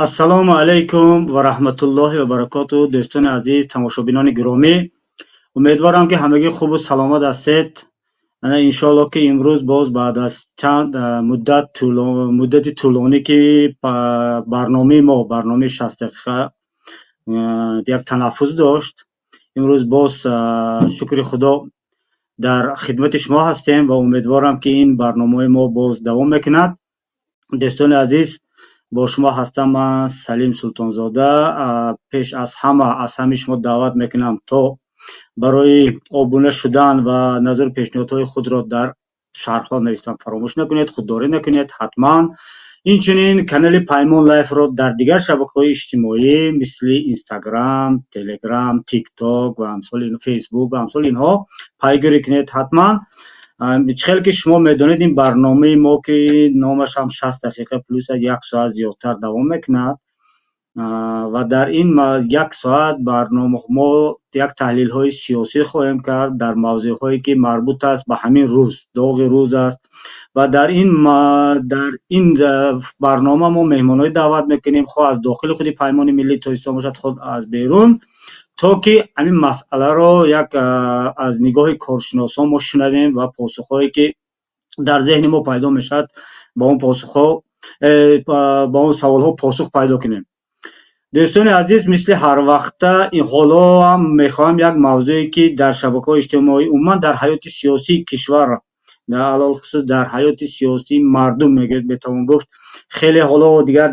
Ассалому алайкум ва раҳматуллоҳи ва баракоту, дӯстони азиз, тамошобинони гиромӣ. Умедворам, ки ҳамагӣ хубу саломат ҳастед. Ана, иншоаллоҳ, ки имрӯз боз баъд аз чанд муддат, муддати тӯлонӣ, ки барномаи мо, барномаи 60 дақиқа як танаффус дошт, имрӯз боз, шукри Худо, дар хидмати шумо ҳастем ва умедворам, ки ин барномаҳои мо боз давом мекунад. Дӯстони азиз, бо шумо ҳастам ман, Салим Султонзода. Пеш аз ҳама аз ҳамаи шумо даъват мекунам, то барои обуна шудан ва назару пешниҳодҳои худро дар шарҳҳо навистан фаромӯш накунед, худдорӣ накунед ҳатман. Инчунин канали Паймон Лайфро дар дигар шабакаҳои иҷтимоӣ, мисли Инстаграм, Телеграм, Тикток ва амсоли Фейсбук ва амсоли инҳо пайгирӣ кунед ҳатман. Чӣ хел ки шумо медонед, ин барномаи мо, ки номаш ҳам 60 дақиқа плюс як соат зиёдтар давом мекунад, ва дар ин як соат барнома мо як таҳлилҳои сиёсӣ хоҳем кард дар мавзӯъҳое, ки марбут аст ба ҳамин рӯз, доғи рӯз аст. Ва дар ин барнома мо меҳмонҳое даъват мекунем, хоҳ аз дохили худи Паймони миллии Тоҷикистон бошад, хоҳ аз берун, то ки ҳамин масъаларо як аз нигоҳи коршиносон мо шунавем ва посухҳое, ки дар зеҳни мо пайдо мешавад, ба он посухҳо, ба он саволҳо посух пайдо кунем. Дӯстони азиз, мисли ҳарвақта ҳоло ҳам мехоҳам як мавзӯе, ки дар шабакаҳои иҷтимоӣ, умуман дар ҳаёти сиёсии кишвар, алалхусус дар ҳаёти сиёсии мардум, метавон гуфт, хеле ҳоло дигар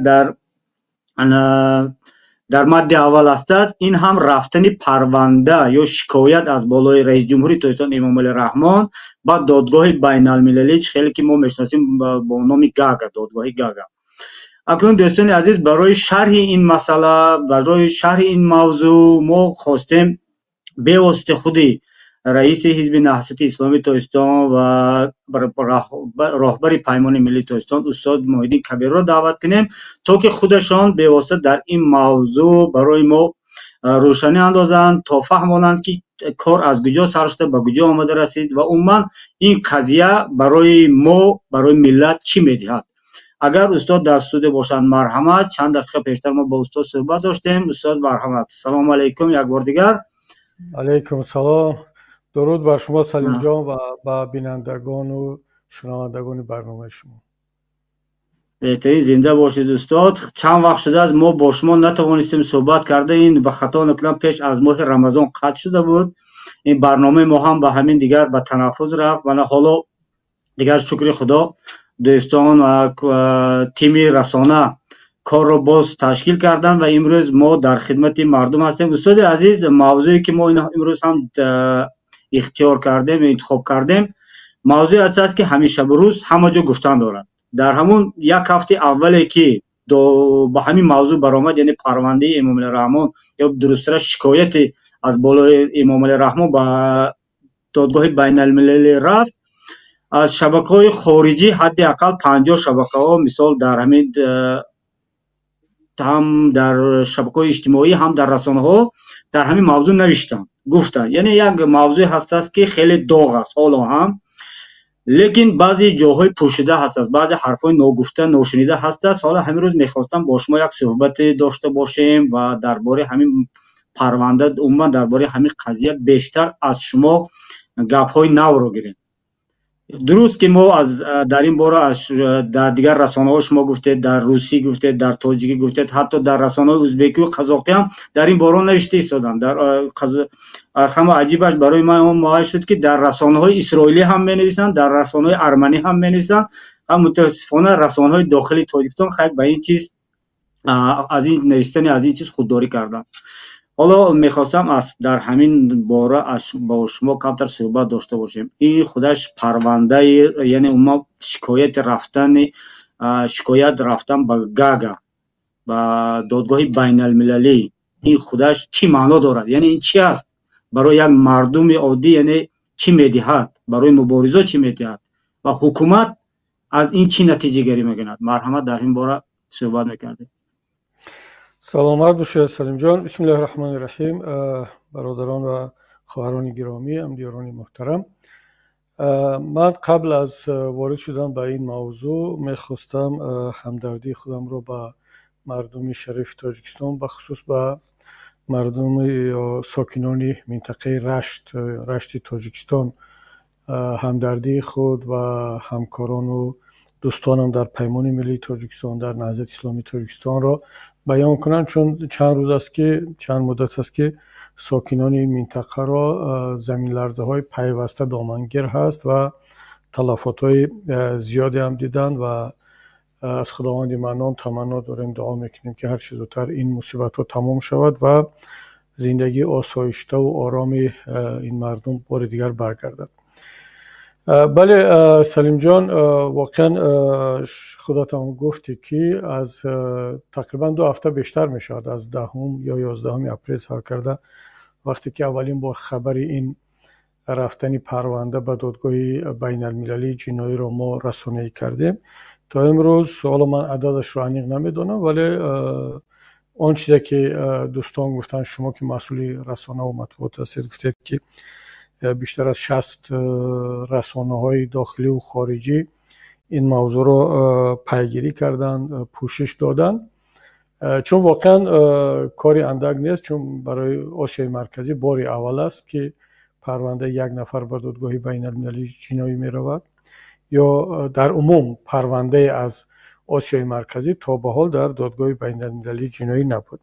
дар мадди аввал ҳастааст, ин ҳам рафтани парванда ё шикоят аз болои раиси ҷумҳури Тоҷикистон Эмомалӣ Раҳмон ба додгоҳи байналмилалӣ, чӣ хеле ки мо мешиносем бо номи Гага, додгоҳи Гага. Акнун, дӯстони азиз, барои шарҳи ин масъала, барои шарҳи ин мавзӯъ мо хостем бевосита худи раиси Ҳизби Наҳзати Исломии Тоҷикистон ва роҳбари Паймони миллии Тоҷикистон устод Муҳиддин Кабирро даъват кунем, то ки худашон бевосита дар ин мавзӯъ барои мо рӯшанӣ андозанд, то фаҳмонанд, ки кор аз куҷо сар шуда, ба куҷо омада расид ва умуман ин қазия барои мо, барои миллат чӣ медиҳад. Агар устод дар студия бошанд, марҳамат. Чанд дақиқа пештар мо бо устод суҳбат доштем. Устод, марҳамат. Салому алайкум як бор дигар. Алайкум салом. Дуруд бар шумо, Салимҷон, ва ба бинандагону шунавандагони барномаи шумо. Беҳтарин, зинда бошед, устод. Чанд вақт шудааст, мо бо шумо натавонистем суҳбат карда. Ин ба хато накунам, пеш аз моҳи Рамазон қатъ шуда буд ин барномаи мо, ҳам ба ҳамин дигар ба танаффус рафт. Мана, ҳоло дигар, шукри Худо, дӯстон ва тими расона корро боз ташкил карданд ва имрӯз мо дар хидмати мардум ҳастем. Устоди азиз, мавзӯе, ки мо имрӯз ҳам ихтиёр кардем, интихоб кардем, мавзӯе аст, ки ҳамешабу рӯз ҳама ҷо гуфтан дорад. Дар ҳамун як ҳафти аввале, ки ба ҳамин мавзӯъ баромад, яъне парвандаи Эмомалӣ Раҳмон ё дурусттара шикояте аз болои Эмомалӣ Раҳмон ба додгоҳи байналмилалӣ рафт, аз шабакаҳои хориҷӣ ҳадди ақал 50 шабакаҳо, мисол, дар ҳамин ҳам дар шабакаҳои иҷтимоӣ, ҳам дар расонаҳо дар ҳамин мавзӯъ навиштанд, гуфтанд. Яъне як мавзӯе ҳастааст, ки хеле доғ аст ҳоло ҳам, лекин баъзе ҷоҳои пӯшида ҳастааст, баъзе ҳарфҳои ногуфта, ношунида ҳастааст. Ҳоло ҳамин рӯз мехостам бо шумо як суҳбате дошта бошем ва дар бораи ҳамин парванда, умуман дар бораи ҳамин қазия бештар аз шумо гапҳои навро гирем. Дуруст, ки мо аз дар ин бора аз дар дигар расонаҳо шумо гуфтед, дар русӣ гуфтед, дар тоҷикӣ гуфтед, ҳатто дар расонаҳои узбекию қазоқӣ ҳам дар ин бора навишта истоданд. Дар аз ҳама аҷибаш барои ман он муайян шуд, ки дар расонаҳои исроилӣ ҳам менависанд, дар расонаҳои арманӣ ҳам менависанд ва мутаассифона расонаҳои дохили Тоҷикистон хайр, ба ин чиз, аз ин навиштани аз ин чиз худдорӣ карданд. Ҳоло мехостам аз дар ҳамин бора бо шумо камтар суҳбат дошта бошем. Ин худаш парвандаи, яъне умуман шикояти рафтани, шикоят рафтан ба Гага, ба додгоҳи байналмилалӣ, ин худаш чӣ маъно дорад? Яъне ин чӣ аст барои як мардуми оддӣ? Яъне чӣ медиҳад барои мубориза, чӣ медиҳад ва ҳукумат аз ин чӣ натиҷагарӣ мекунад? Марҳамат, дар ин бора суҳбат мекардем. Саломат бошед, Салимҷон. Бисмиллаҳи раҳмони раҳим. Бародарон ва хоҳарони гиромӣ, ҳамдиёрони муҳтарам, ман қабл аз ворид шудан ба ин мавзӯъ мехостам ҳамдардии худамро ба Мардуми шарифи Тоҷикистон, бахусус ба мардуми ё сокинони минтақаи Рашт, Рашти Тоҷикистон ҳамдардии худ ва ҳамкорону дӯстонам дар Паймони миллии Тоҷикистон, дар Наҳзати исломии Тоҷикистонро баён кунам, чун чанд рӯз аст ки, чанд муддат аст ки сокинони ин минтақаро заминларзаҳои пайваста домангир ҳаст ва талафотҳои зиёде ҳам диданд ва аз Худованди Маннон таманно дорем, дуо мекунем, ки ҳарчи зудтар ин мусибатҳо тамом шавад ва зиндагии осоиштаву ороми ин мардум бори дигар баргардад. Бале, Салимҷон, воқеан худатон гуфтӣ, ки аз тақрибан 2 ҳафта бештар мешавад, аз 10-ум ё 11-уми апрел сар карда, вақте ки аввалин бор хабари ин рафтани парванда ба Додгоҳи байналмилалии ҷиноиро мо расонаӣ кардем, то имрӯз, ҳоло ман ададашро аниқ намедонам, вале он чизе ки дӯстон гуфтанд, шумо ки масъули расонаву матбуот ҳастед, гуфтед, ки бештар аз 60 расонаҳои дохиливу хориҷӣ ин мавзӯъро пайгирӣ карданд, пӯшиш доданд, чун воқеан кори андак нест, чун барои Осиёи Марказӣ бори аввал аст, ки парвандаи як нафар ба Додгоҳи байналмилалии ҷиноӣ меравад ё дар умум парвандае аз Осиёи Марказӣ то ба ҳол дар Додгоҳи байналмилалии ҷиноӣ набуд.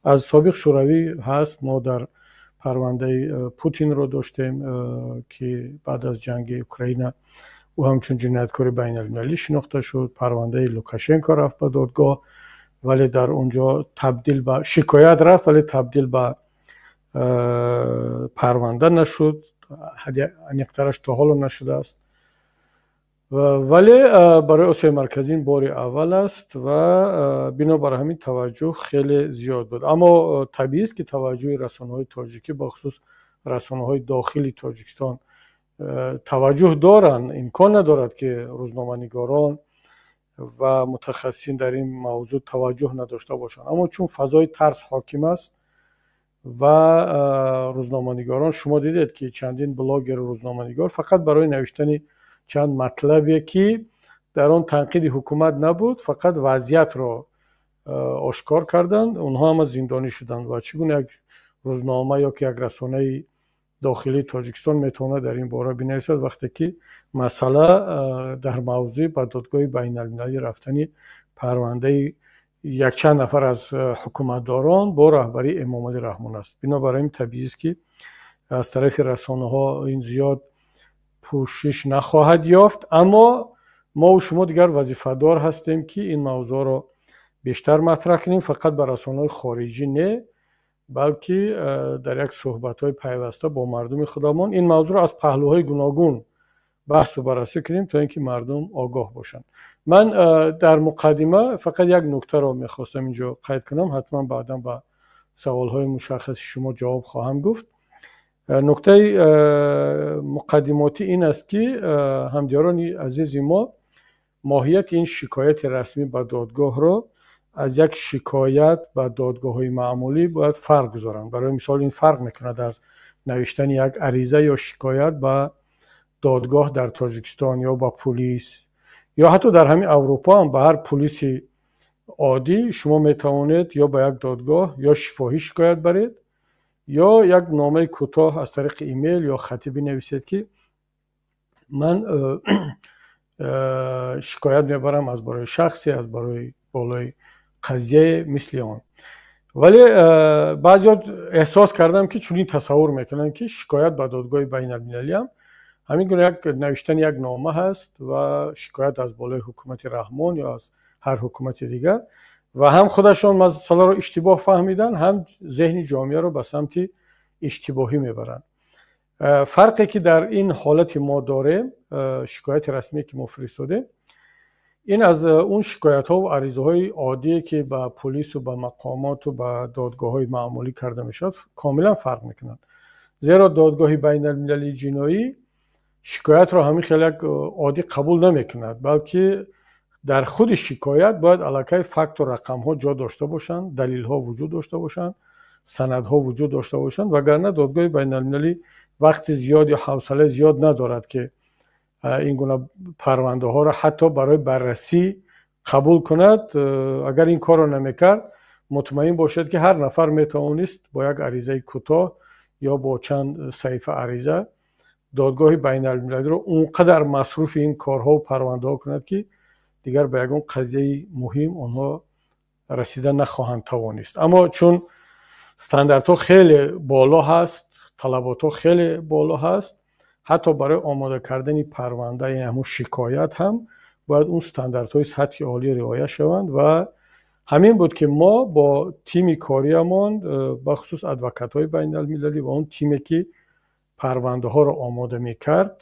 Аз собиқ Шӯравӣ ҳаст, мо дар парвандаи Путинро доштем, ки баъд аз ҷанги Украина ӯ ҳамчун ҷинояткори байналмилалӣ шинохта шуд. Парвандаи Лукашенко рафт ба додгоҳ, вале дар он ҷо табдил ба шикоят рафт, вале табдил ба парванда нашуд, аниқтараш то ҳоло нашудааст. Вале барои Осиёи Марказӣ ин бори аввал аст ва бинобар ҳамин таваҷҷӯҳ хеле зиёд буд. Аммо табиист, ки таваҷҷӯҳи расонаҳои тоҷикӣ, бахусус расонаҳои дохили Тоҷикистон таваҷҷӯҳ доранд. Имкон надорад, ки рӯзноманигорон ва мутахассисин дар ин мавзӯъ таваҷҷӯҳ надошта бошанд. Аммо чун фазои тарс ҳоким аст ва рӯзноманигорон, шумо дидед, ки чандин блогеру рӯзноманигор фақат барои навиштани чанд матлабе, ки дар он танқиди ҳукумат набуд, фақат вазъиятро ошкор карданд, онҳо ҳама зиндонӣ шуданд. Ва чӣ гуна як рӯзнома ё ки як расонаи дохилии Тоҷикистон метавонад дар ин бора бинависад, вақте ки масъала дар мавзӯи ба Додгоҳи байналмилалӣ рафтани парвандаи якчанд нафар аз ҳукуматдорон бо раҳбарии Эмомалӣ Раҳмон аст? Бинобар ин табиист, ки аз тарафи расонаҳо ин зиёд пӯшиш нахоҳад ёфт. Аммо мову шумо дигар вазифадор ҳастем, ки ин мавзӯъро бештар матраҳ кунем, фақат ба расонаҳои хориҷӣ не, балки дар як суҳбатҳои пайваста бо мардуми худамон ин мавзӯъро аз паҳлӯҳои гуногун баҳсу баррасӣ кунем, то ин ки мардум огоҳ бошанд. Ман дар муқаддима фақат як нуктаро мехостам инҷо қайд кунам, ҳатман баъдан ба саволҳои мушаххаси шумо ҷавоб хоҳам гуфт. Нуктаи муқаддимотӣ ин аст, ки ҳамдиёрони азизи мо моҳияти ин шикояти расмӣ ба додгоҳро аз як шикоят ба додгоҳҳои маъмулӣ бояд фарқ гузоранд. Барои мисол, ин фарқ мекунад аз навиштани як ариза ё шикоят ба додгоҳ дар Тоҷикистон ё ба пулис, ё ҳатто дар ҳамин Аврупо ҳам ба ҳар пулиси оддӣ шумо метавонед ё ба як додгоҳ ё шифоҳӣ шикоят баред, ё як номаи кӯтоҳ аз тариқи имейл ё хатӣ бинависед, ки ман шикоят мебарам аз барои шахсе, аз барои болои қазияе мисли он. Вале баъзеҳо эҳсос кардам, ки чунин тасаввур мекунанд, ки шикоят ба Додгоҳи байналмилалиам ҳамин гуна як навиштани як нома ҳаст ва шикоят аз болои ҳукумати Раҳмон ё аз ҳар ҳукумати дигар. Ва ҳам худашон масъаларо иштибоҳ фаҳмиданд, ҳам зеҳни ҷомеаро ба самти иштибоҳӣ мебаранд. Фарқе ки дар ин ҳолати мо дорем, шикояти расмие ки мо фиристодем, ин аз он шикоятҳову аризаҳои оддие, ки ба пулису ба мақомоту ба додгоҳҳои маъмулӣ карда мешавад, комилан фарқ мекунад, зеро Додгоҳи байналмилалии ҷиноӣ шикоятро ҳамин хел як оддӣ қабул намекунад, балки дар худи шикоят бояд аллакай факту рақамҳо ҷо дошта бошанд, далелҳо вуҷуд дошта бошанд, санадҳо вуҷуд дошта бошанд. Вагарна Додгоҳи байналмилалӣ вақти зиёд ё ҳавсалаи зиёд надорад, ки ин гуна парвандаҳоро ҳатто барои баррасӣ Қабул кунад. Агар ин корро намекард, мутмаин бошед, ки ҳар нафар метавонист бо як аризаи кӯтоҳ ё бо чанд саҳифа ариза додгоҳи байналмилалиро он қадар масруфи ин корҳову парвандаҳо кунад, ки дигар ба ягон қазияи муҳим онҳо расида нахоҳанд тавонист. Аммо чун стандартҳо хеле боло ҳаст, талаботҳо хеле боло ҳаст, ҳатто барои омода кардани парванда, яъне ҳамун шикоят ҳам бояд он стандартҳои сатҳи олӣ риоя шаванд. Ва ҳамин буд, ки мо бо тими кориамон, бахусус адвокатҳои байналмилалӣ ва он тиме, ки парвандаҳоро омода мекард,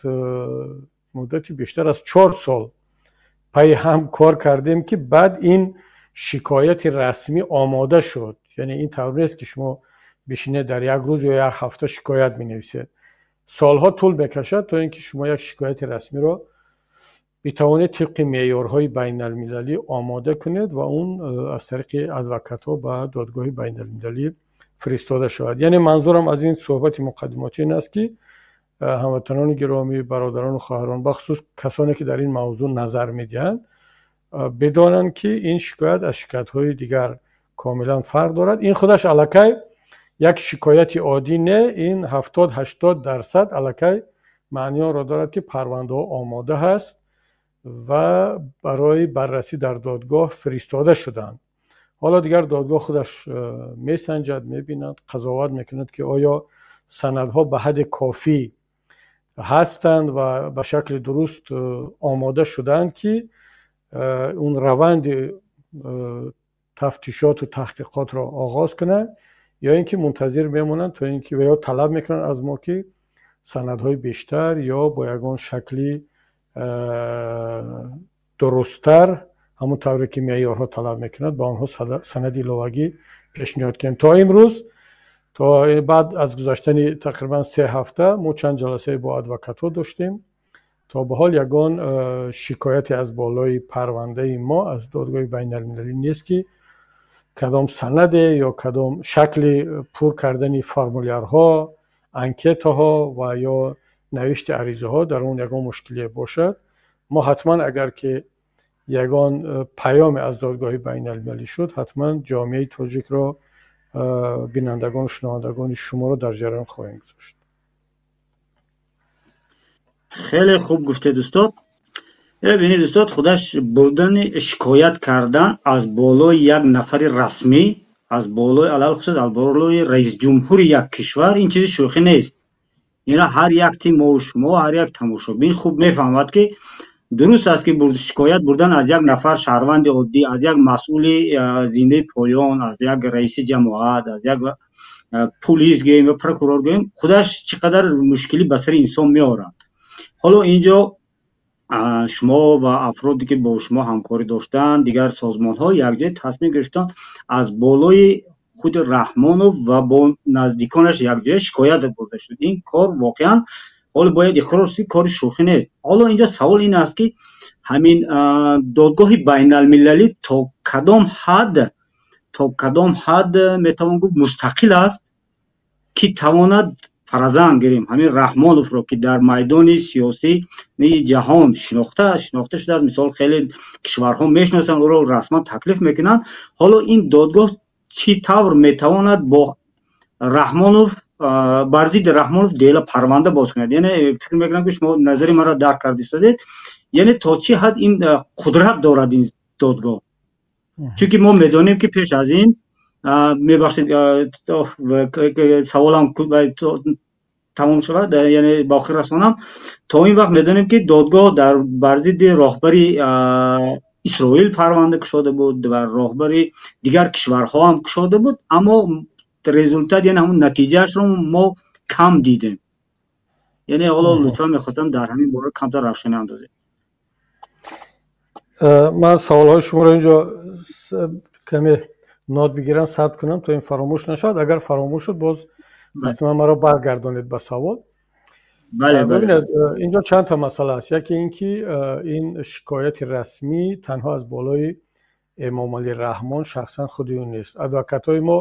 муддати бештар аз 4 сол пайи ҳам кор кардем, ки баъд ин шикояти расмӣ омода шуд. Яъне ин тавр нест, ки шумо бишинед, дар як рӯз ё як ҳафта шикоят менависед. Солҳо тӯл мекашад, то ин ки шумо як шикояти расмиро битавонед тибқи меъёрҳои байналмилалӣ омода кунед ва он аз тариқи адвокатҳо ба додгоҳи байналмилалӣ фиристода шавад. Яъне манзурам аз ин суҳбати муқаддимотӣ ин аст, ки ҳамватанони гиромӣ, бародарону хоҳарон, бахусус касоне, ки дар ин мавзӯъ назар медиҳанд, бидонанд, ки ин шикоят аз шикоятҳои дигар комилан фарқ дорад. Ин худаш аллакай як шикояти оддӣ не, ин 70-80% аллакай маъниёнро дорад, ки парвандаҳо омода ҳаст ва барои баррасӣ дар додгоҳ фиристода шуданд. Ҳоло дигар додгоҳ худаш месанҷад, мебинад, қазоват мекунад, ки оё санадҳо ба ҳадди кофӣ ҳастанд ва ба шакли дуруст омода шудаанд, ки он раванди тафтишоту таҳқиқотро оғоз кунанд, ё ин ки мунтазир мемонанд, то ин ки ё талаб мекунанд аз мо, ки санадҳои бештар ё бо ягон шакли дурусттар, ҳамон тавре ки меъёрҳо талаб мекунад, ба онҳо санади иловагӣ пешниҳод кунем. То имрӯз, то баъд аз гузаштани тақрибан 3 ҳафта, мо чанд ҷаласае бо адвокатҳо доштем, то ба ҳол ягон шикояте аз болои парвандаи мо аз додгоҳи байналмилалӣ нест, ки кадом санаде ё кадом шакли пур кардани формулярҳо, анкетаҳо ва ё навишти аризаҳо дар он ягон мушкилие бошад. Мо ҳатман, агар ки ягон паёме аз додгоҳи байналмилалӣ шуд, ҳатман ҷомеаи тоҷикро, бинандагону шунавандагони шуморо дар ҷараён хоҳем гузошт. Хеле хуб гуфтед, устод. Бибинед, устод, худаш бурдани шикоят кардан аз болои як нафари расмӣ, аз болои, алалхусус аз болои раисҷумҳури як кишвар, ин чизи шӯхӣ нест. Ина ҳар як тимову шумо, ҳар як тамошобин хуб мефаҳмад, ки дуруст аст, ки шикоят бурдан аз як нафар шаҳрванди оддӣ, аз як масъули зиндаи поён, аз як раиси ҷамоат, аз як пулис гӯем ё прокурор гӯем, худаш чӣ қадар мушкилӣ ба сари инсон меорад. Ҳоло инҷо шумо ва афроде, ки бо шумо ҳамкорӣ доштанд, дигар созмонҳо якҷоя тасмим гирифтанд, аз болои худи Раҳмонов ва бо наздиконаш якҷоя шикоят бурда шуд. Ин кор воқеан, ҳоло бояд иқрор шуд, кори шӯхӣ нест. Ҳоло инҷо савол ин аст, ки ҳамин додгоҳи байналмилалӣ то кадом ҳад метавон гуфт мустақил аст, ки тавонад, фарзан гирем, ҳамин Раҳмоновро, ки дар майдони сиёсии ҷаҳон шинохта шудааст, мисол, хеле кишварҳо мешиносанд ӯро, расман таклиф мекунанд, ҳоло ин додгоҳ чӣ тавр метавонад бо Раҳмонов, бар зидди Раҳмонов дела, парванда боз кунад? Яъне фикр мекунам, ки шумо назари маро дарк карда истодед. Яъне то чӣ ҳад ин қудрат дорад ин додгоҳ? Чунки мо медонем, ки пеш аз ин, мебахшед, саволам тамом шавад, яъне ба охир расонам, то ин вақт медонем, ки додгоҳ дар бар зидди роҳбари Исроил парванда кушода буд ва роҳбари дигар кишварҳо ҳам кушода буд, аммо результат, яъне ҳамун натиҷаашро мо кам дидем. Яъне ҳоло лутфан мехостам дар ҳамин бора камтар равшанӣ андозед. Ман саволҳои шуморо инҷо каме нот бигирам, сабт кунам, то ин фаромӯш нашавад. Агар фаромӯш шуд, боз ҳатман маро баргардонед ба савол. Бибинед, инҷо чанд та масъала аст. Яке ин ки ин шикояти расмӣ танҳо аз болои Эмомалӣ Раҳмон, шахсан худи ӯ нест. Адвокатҳои мо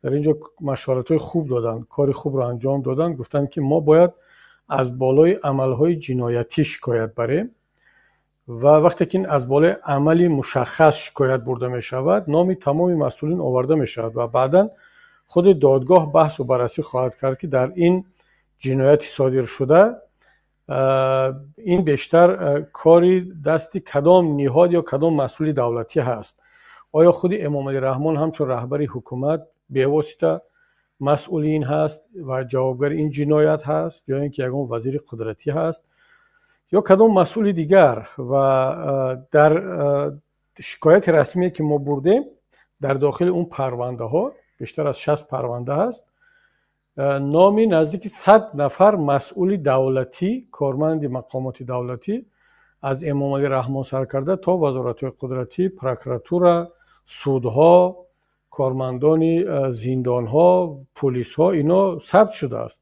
дар ин ҷо машваратҳои хуб доданд, кори хубро анҷом доданд. Гуфтанд, ки мо бояд аз болои амалҳои ҷиноятӣ шикоят барем. Ва вақте ки ин аз болои амали мушаххас шикоят бурда мешавад, номи тамоми масъулин оварда мешавад ва баъдан худи додгоҳ баҳсу баррасӣ хоҳад кард, ки дар ин ҷинояти содиршуда ин бештар кори дасти кадом ниҳод ё кадом масъули давлатӣ ҳаст. Оё худи Эмомалӣ Раҳмон ҳамчун раҳбари ҳукумат бевосита масъули ин ҳаст ва ҷавобгари ин ҷиноят ҳаст, ё ин ки ягон вазири қудратӣ ҳаст ё кадом масъули дигар. Ва дар шикояти расмие, ки мо бурдем, дар дохили он парвандаҳо, бештар аз 60 парванда ҳаст, номи наздики 100 нафар масъули давлатӣ, корманди мақомоти давлатӣ, аз Эмомалӣ Раҳмон сар карда то вазоратҳои қудратӣ, прокуратура, судҳо, кормандони зиндонҳо, пулисҳо, ино сабт шудааст.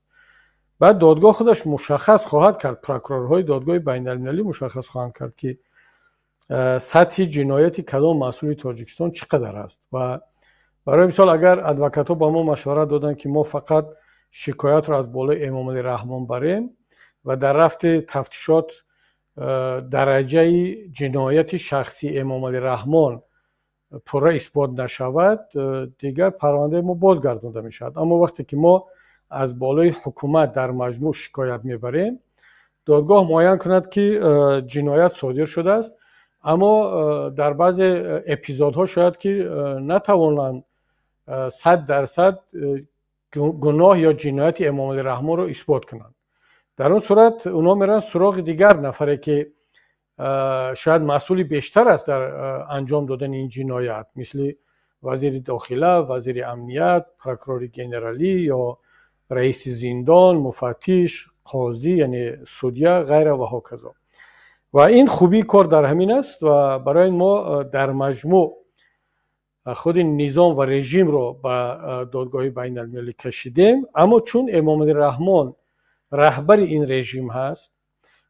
Баъд додгоҳ худаш мушаххас хоҳад кард, прокурорҳои додгоҳи байналмилалӣ мушаххас хоҳанд кард, ки сатҳи ҷинояти кадом масъули Тоҷикистон чӣ қадар аст. Ва барои мисол, агар адвокатҳо ба мо машварат доданд, ки мо фақат шикоятро аз болои Эмомалӣ Раҳмон барем ва дар рафти тафтишот дараҷаи ҷинояти шахсии Эмомалӣ Раҳмон пурра исбот нашавад, дигар парвандаи мо бозгардонда мешавад. Аммо вақте ки мо аз болои ҳукумат дар маҷмӯъ шикоят мебарем, додгоҳ муайян кунад, ки ҷиноят содир шудааст, аммо дар баъзе эпизодҳо шояд ки натавонанд 100% гуноҳ ё ҷинояти Эмомалӣ Раҳмонро исбот кунанд. Дар он сурат онҳо мераванд суроғи дигар нафаре, ки шояд масъули бештар аст дар анҷом додани ин ҷиноят, мисли вазири дохила, вазири амният, прокурори генералӣ ё раиси зиндон, муфаттиш, қозӣ, яъне судья, ғайра ва ҳоказо. Ва ин хубии кор дар ҳамин аст. Ва барои мо дар маҷмӯъ худи низом ва режимро ба додгоҳи байналмилалӣ кашидем. Аммо чун Эмомалӣ Раҳмон раҳбари ин режим ҳаст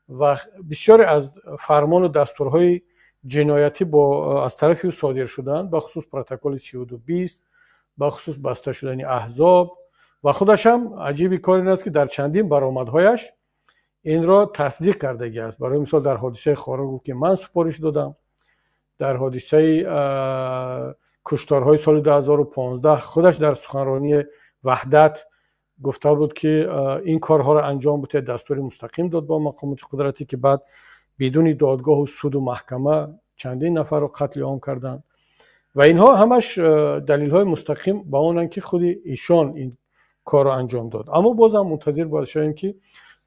ва бисёре аз фармону дастурҳои ҷиноятӣ бо аз тарафи ӯ содир шуданд, бахусус протоколи 3220, бахусус баста шудани аҳзоб, ва худаш ҳам аҷиби кор ин аст, ки дар чандин баромадҳояш инро тасдиқ кардагӣ аст. Барои мисол, дар ҳодисаи Хоруғ гуфт, ки ман супориш додам, дар ҳодисаи кушторҳои соли 2015 худаш дар суханронии Ваҳдат гуфта буд, ки ин корҳоро анҷом бидиҳед, дастури мустақим дод бо мақомоти қудратӣ, ки баъд бидуни додгоҳу суду маҳкама чандин нафарро қатли ом карданд. Ва инҳо ҳамаш далелҳои мустақим ба онанд, ки худи ишон ин корро анҷом дод. Аммо бозам мунтазир бояд шавем, ки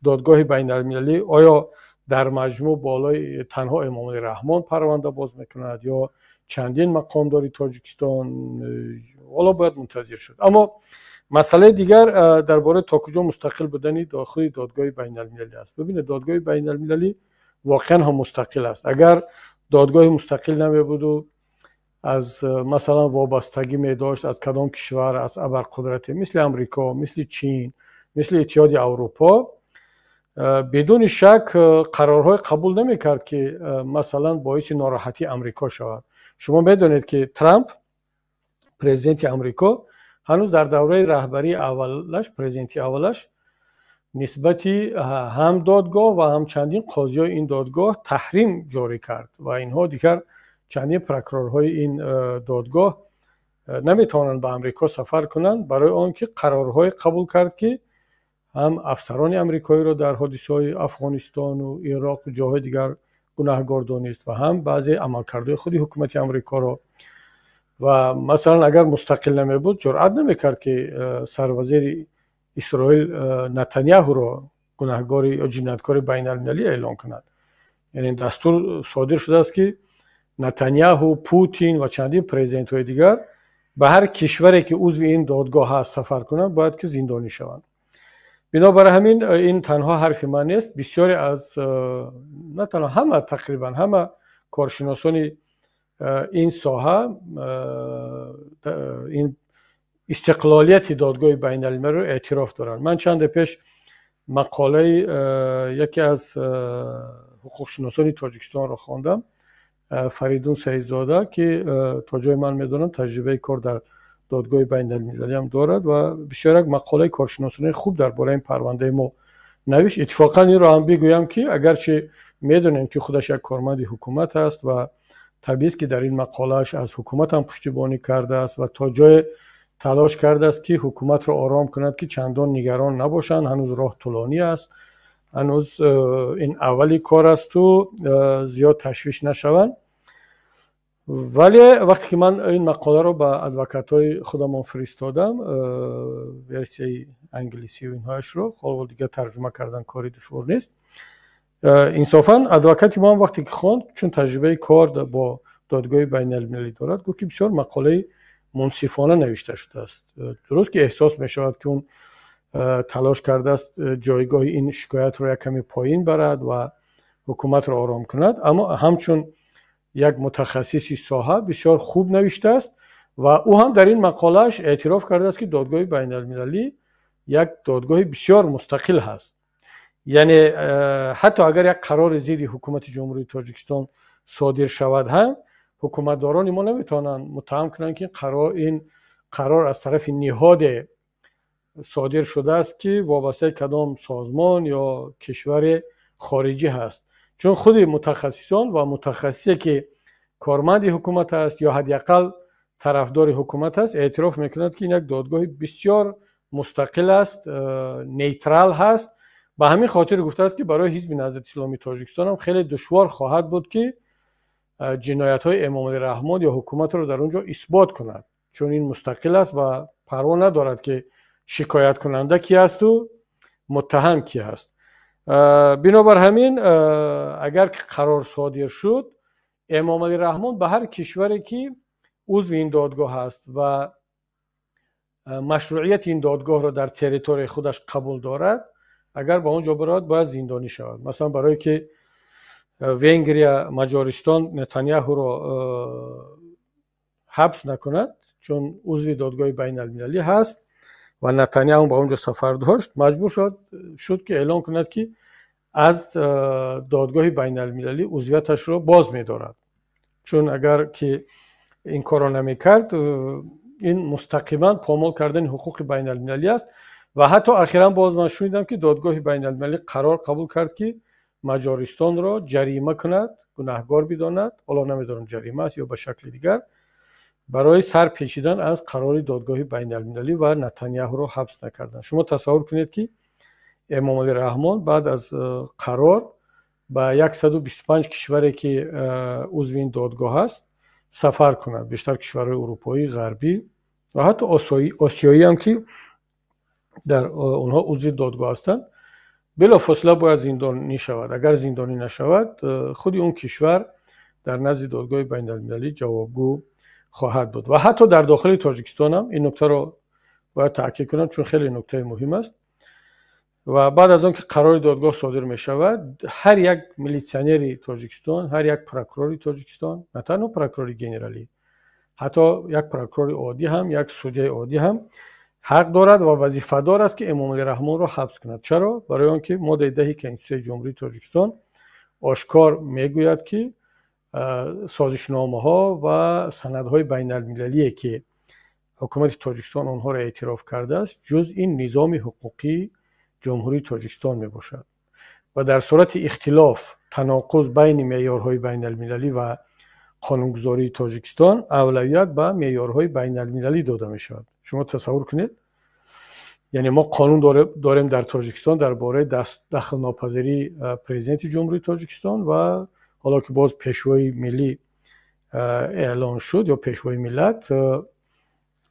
додгоҳи байналмилалӣ оё дар маҷмӯъ болои танҳо Эмомалӣ Раҳмон парванда боз мекунад ё чандин мақомдори Тоҷикистон. Ҳоло бояд мунтазир шуд. Аммо масъалаи дигар дар бораи то куҷо мустақил будани худи додгоҳи байналмилалӣ аст. Бибинед, додгоҳи байналмилалӣ воқеан ҳам мустақил аст. Агар додгоҳи мустақил намебуду аз масалан вобастагӣ медошт аз кадом кишвар, аз абарқудрате мисли Амрико, мисли Чин, мисли Иттиҳоди Аврупо, бидуни шак қарорҳое қабул намекард, ки масалан боиси нороҳатии Амрико шавад. Шумо медонед, ки Трамп, президенти Амрико, ҳанӯз дар давраи раҳбарии аввалаш, президенти аввалаш, нисбати ҳам додгоҳ ва ҳам чандин қозиҳои ин додгоҳ таҳрим ҷорӣ кард ва инҳо дигар чандин прокурорҳои ин додгоҳ наметавонанд ба Амрико сафар кунанд, барои он ки қарорҳое қабул кард, ки ҳам афсарони амрикоиро дар ҳодисаҳои Афғонистону Ироқу ҷоҳои дигар гунаҳгор донист ва ҳам баъзе амалкардҳои худи ҳукумати Амрикоро. Ва масалан, агар мустақил намебуд, ҷуръат намекард, ки сарвазири Исроил Натаняҳуро гунаҳгори ё ҷинояткори байналмилалӣ эълон кунад. Яъне дастур содир шудааст, ки Натаняҳу, Путин ва чандин президентҳои дигар ба ҳар кишваре, ки узви ин додгоҳ ҳаст, сафар кунанд, бояд ки зиндонӣ шаванд. Бинобар ҳамин, ин танҳо ҳарфи ман нест. Бисёре аз, на танҳо ҳама, тақрибан ҳама коршиносони ин соҳа ин истиқлолияти додгоҳи байналмилалиро эътироф доранд. Ман чанде пеш мақолаи яке аз ҳуқуқшиносони Тоҷикистонро хондам, Фаридун Саидзода, ки то ҷое ман медонам, таҷрибаи кор дар додгоҳи байналмилалӣ ҳам дорад ва бисёр як мақолаи коршиносонаи хуб дар бораи ин парвандаи мо навишт. Иттифоқан инро ҳам бигӯям, ки агарчи Медонем, ки худаш як корманди ҳукумат аст ва табиист, ки дар ин мақолааш аз ҳукумат ҳам пуштибонӣ кардааст ва то ҷое талош кардааст, ки ҳукуматро ором кунад, ки чандон нигарон набошанд, ҳанӯз роҳ тӯлонӣ аст, ҳанӯз ин аввали кор асту зиёд ташвиш нашаванд. Вале вақте ки ман ин мақоларо ба адвокатҳои худамон фиристодам, версияи англисию инҳояшро, ҳоло дигар тарҷума кардан кори душвор нест, инсофан адвокати мо ҳам вақте ки хонд, чун таҷрибаи кор бо додгоҳи байналмилалӣ дорад, гуфт, ки бисёр мақолаи мунсифона навишта шудааст. Дуруст ки эҳсос мешавад, ки он талош кардааст ҷойгоҳи ин шикоятро як каме поин барад ва ҳукуматро ором кунад, аммо ҳамчун як мутахассиси соҳа бисёр хуб навиштааст. Ва ӯ ҳам дар ин мақолааш эътироф кардааст, ки додгоҳи байналмилалӣ як додгоҳи бисёр мустақил ҳаст, яъне ҳатто агар як қарори зидди ҳукумати Ҷумҳурии Тоҷикистон содир шавад ҳам, ҳукуматдорони мо наметавонанд муттаҳам кунанд, ки ин қарор аз тарафи ниҳоде содир шудааст, ки вобастаи кадом созмон ё кишвари хориҷӣ ҳаст, чун худи мутахассисон ва мутахассисе, ки корманди ҳукумат аст ё ҳадди ақал тарафдори ҳукумат аст, эътироф мекунад, ки ин як додгоҳи бисёр мустақил аст, нейтрал ҳаст. Ба ҳамин хотир гуфтааст, ки барои Ҳизби Наҳзати Исломии Тоҷикистон ҳам хеле душвор хоҳад буд, ки ҷиноятҳои Эмомалӣ Раҳмон ё ҳукуматро дар он ҷо исбот кунад, чун ин мустақил аст ва парво надорад, ки шикояткунанда ки асту муттаҳам ки ҳаст. Бинобар ҳамин, агар қарор содир шуд, Эмомалӣ Раҳмон ба ҳар кишваре, ки узви ин додгоҳ аст ва машруияти ин додгоҳро дар территорияи худаш қабул дорад, агар ба он ҷо биравад, бояд зиндонӣ шавад. Масалан, барое ки Венгрия, Маҷористон Нетаняҳуро ҳабс накунад, чун узви додгоҳи байналмилалӣ ҳаст ва Нетаняҳу ба он ҷо сафар дошт, маҷбур шуд, ки эълон кунад, ки аз додгоҳи байналмилалӣ узвияташро боз медорад, чун агар ки ин корро намекард, ин мустақиман помол кардани ҳуқуқи байналмилалӣ аст. Ва ҳатто ахиран боз ман шунидам, ки додгоҳи байналмилалӣ қарор қабул кард, ки Маҷористонро ҷарима кунад, гунаҳгор бидонад, ҳоло намедонам, ҷарима аст ё ба шакли дигар, барои сар печидан аз қарори додгоҳи байналмилалӣ ва Натанияҳуро ҳабс накардан. Шумо тасаввур кунед, ки Эмомалӣ Раҳмон баъд аз қарор ба 125 кишваре, ки узви ин додгоҳ аст, сафар кунад, бештар кишварҳои урупоӣ, ғарбӣ ва ҳатто осиёиам, ки дар онҳо узви додгоҳ ҳастанд, белофосила бояд зиндонӣ шавад. Агар зиндонӣ нашавад, худи он кишвар дар назди додгоҳи байналмилалӣ ҷавобгӯ хоҳад буд. Ва ҳатто дар дохили Тоҷикистонам ин нуктаро бояд таъкид кунам, чун хеле нуктаи муҳим аст. Ва баъд аз он ки қарори додгоҳ содир мешавад, ҳар як милитсионери Тоҷикистон, ҳар як прокурори Тоҷикистон, на танҳо прокурори генералӣ, ҳатто як прокурори оддӣ ҳам, як судяи оддӣ ҳам ҳақ дорад ва вазифадор аст, ки Эмомалӣ Раҳмонро ҳабс кунад. Чаро? Барои он ки моддаи 10-и Конститутсияи Ҷумҳурии Тоҷикистон ошкор мегӯяд, ки созишномаҳо ва санадҳои байналмилалие, ки ҳукумати Тоҷикистон онҳоро эътироф кардааст, ҷузъи низоми ҳуқуқии Ҷумҳурии Тоҷикистон мебошад ва дар сурати ихтилоф, таноқуз байни меъёрҳои байналмилалӣ ва қонунгузории Тоҷикистон, авлавият ба меъёрҳои байналмилалӣ дода мешавад. Шумо тасаввур кунед, яъне мо қонун дорем дар Тоҷикистон дар бораи дахлнопазирии президенти Ҷумҳурии Тоҷикистон ва ҳоло ки боз пешвои миллӣ эълон шуд ё пешвои миллат,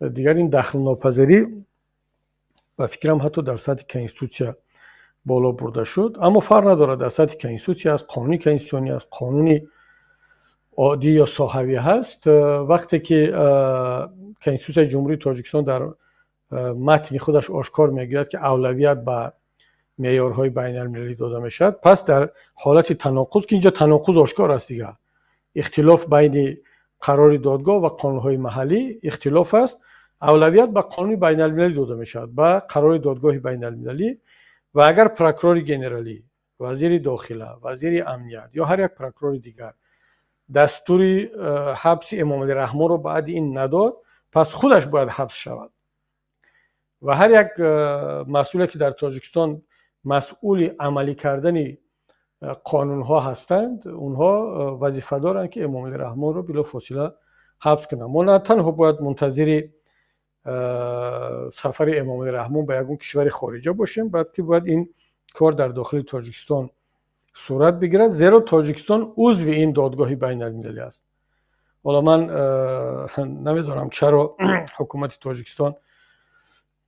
дигар ин дахлнопазирӣ, ба фикрам, ҳатто дар сатҳи конститутсия боло бурда шуд. Аммо фарқ надорад, дар сатҳи конститутсия аст, қонуни конститутсионӣ аст, қонуни оддӣ ё соҳавӣ ҳаст, вақте ки Конститутсияи Ҷумҳурии Тоҷикистон дар матни худаш ошкор мегӯяд, ки авлавият ба меъёрҳои байналмилалӣ дода мешавад, пас дар ҳолати таноқуз, ки инҷо таноқуз ошкор аст, дигар ихтилоф байни қарори додгоҳ ва қонунҳои маҳаллӣ ихтилоф аст, авлавият ба қонуни байналмилалӣ дода мешавад, ба қарори додгоҳи байналмилалӣ. Ва агар прокурори генералӣ, вазири дохила, вазири амният ё ҳар як прокурори дигар дастури ҳабси Эмомалӣ Раҳмонро баъди ин надод, пас худаш бояд ҳабс шавад. Ва ҳар як масъуле, ки дар Тоҷикистон масъули амалӣ кардани қонунҳо ҳастанд, онҳо вазифа доранд, ки Эмомалӣ Раҳмонро билофосила ҳабс кунанд. Мо на танҳо бояд мунтазири сафари Эмомалӣ Раҳмон ба ягон кишвари хориҷа бошем, балки бояд ин кор дар дохили Тоҷикистон сурат бигирад, зеро Тоҷикистон узви ин додгоҳи байналмилалӣ аст. Ҳоло ман намедонам, чаро ҳукумати Тоҷикистон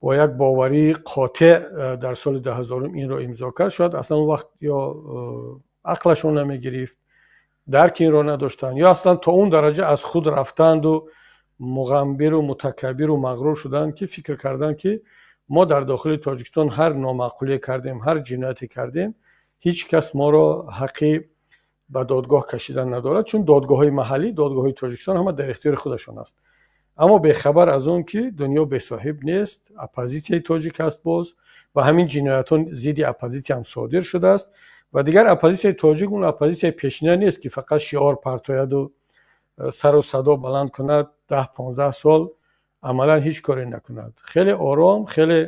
бо як боварии қотеъ дар соли 2000 инро имзо кард. Шояд аслан он вақт ё ақлашон намегирифт, дарки инро надоштанд, ё аслан то он дараҷа аз худ рафтанду муғамбиру мутакаббиру мағрур шуданд, ки фикр карданд, ки мо дар дохили Тоҷикистон ҳар номаъқулие кардем, ҳар ҷинояте кардем, ҳеҷ кас моро ҳаққи ба додгоҳ кашидан надорад, чун додгоҳҳои маҳаллӣ, додгоҳҳои Тоҷикистон ҳама дар ихтиёри худашон аст. Аммо бехабар аз он, ки дунё бесоҳиб нест, оппозитсияи тоҷик ҳаст боз, ва ҳамин ҷиноятҳо зидди оппозитсия ҳам содир шудааст. Ва дигар оппозитсияи тоҷик он оппозитсияи пешина нест, ки фақат шиор партояду сару садо баланд кунад, 10-15 сол амалан ҳеҷ коре накунад. Хеле ором, хеле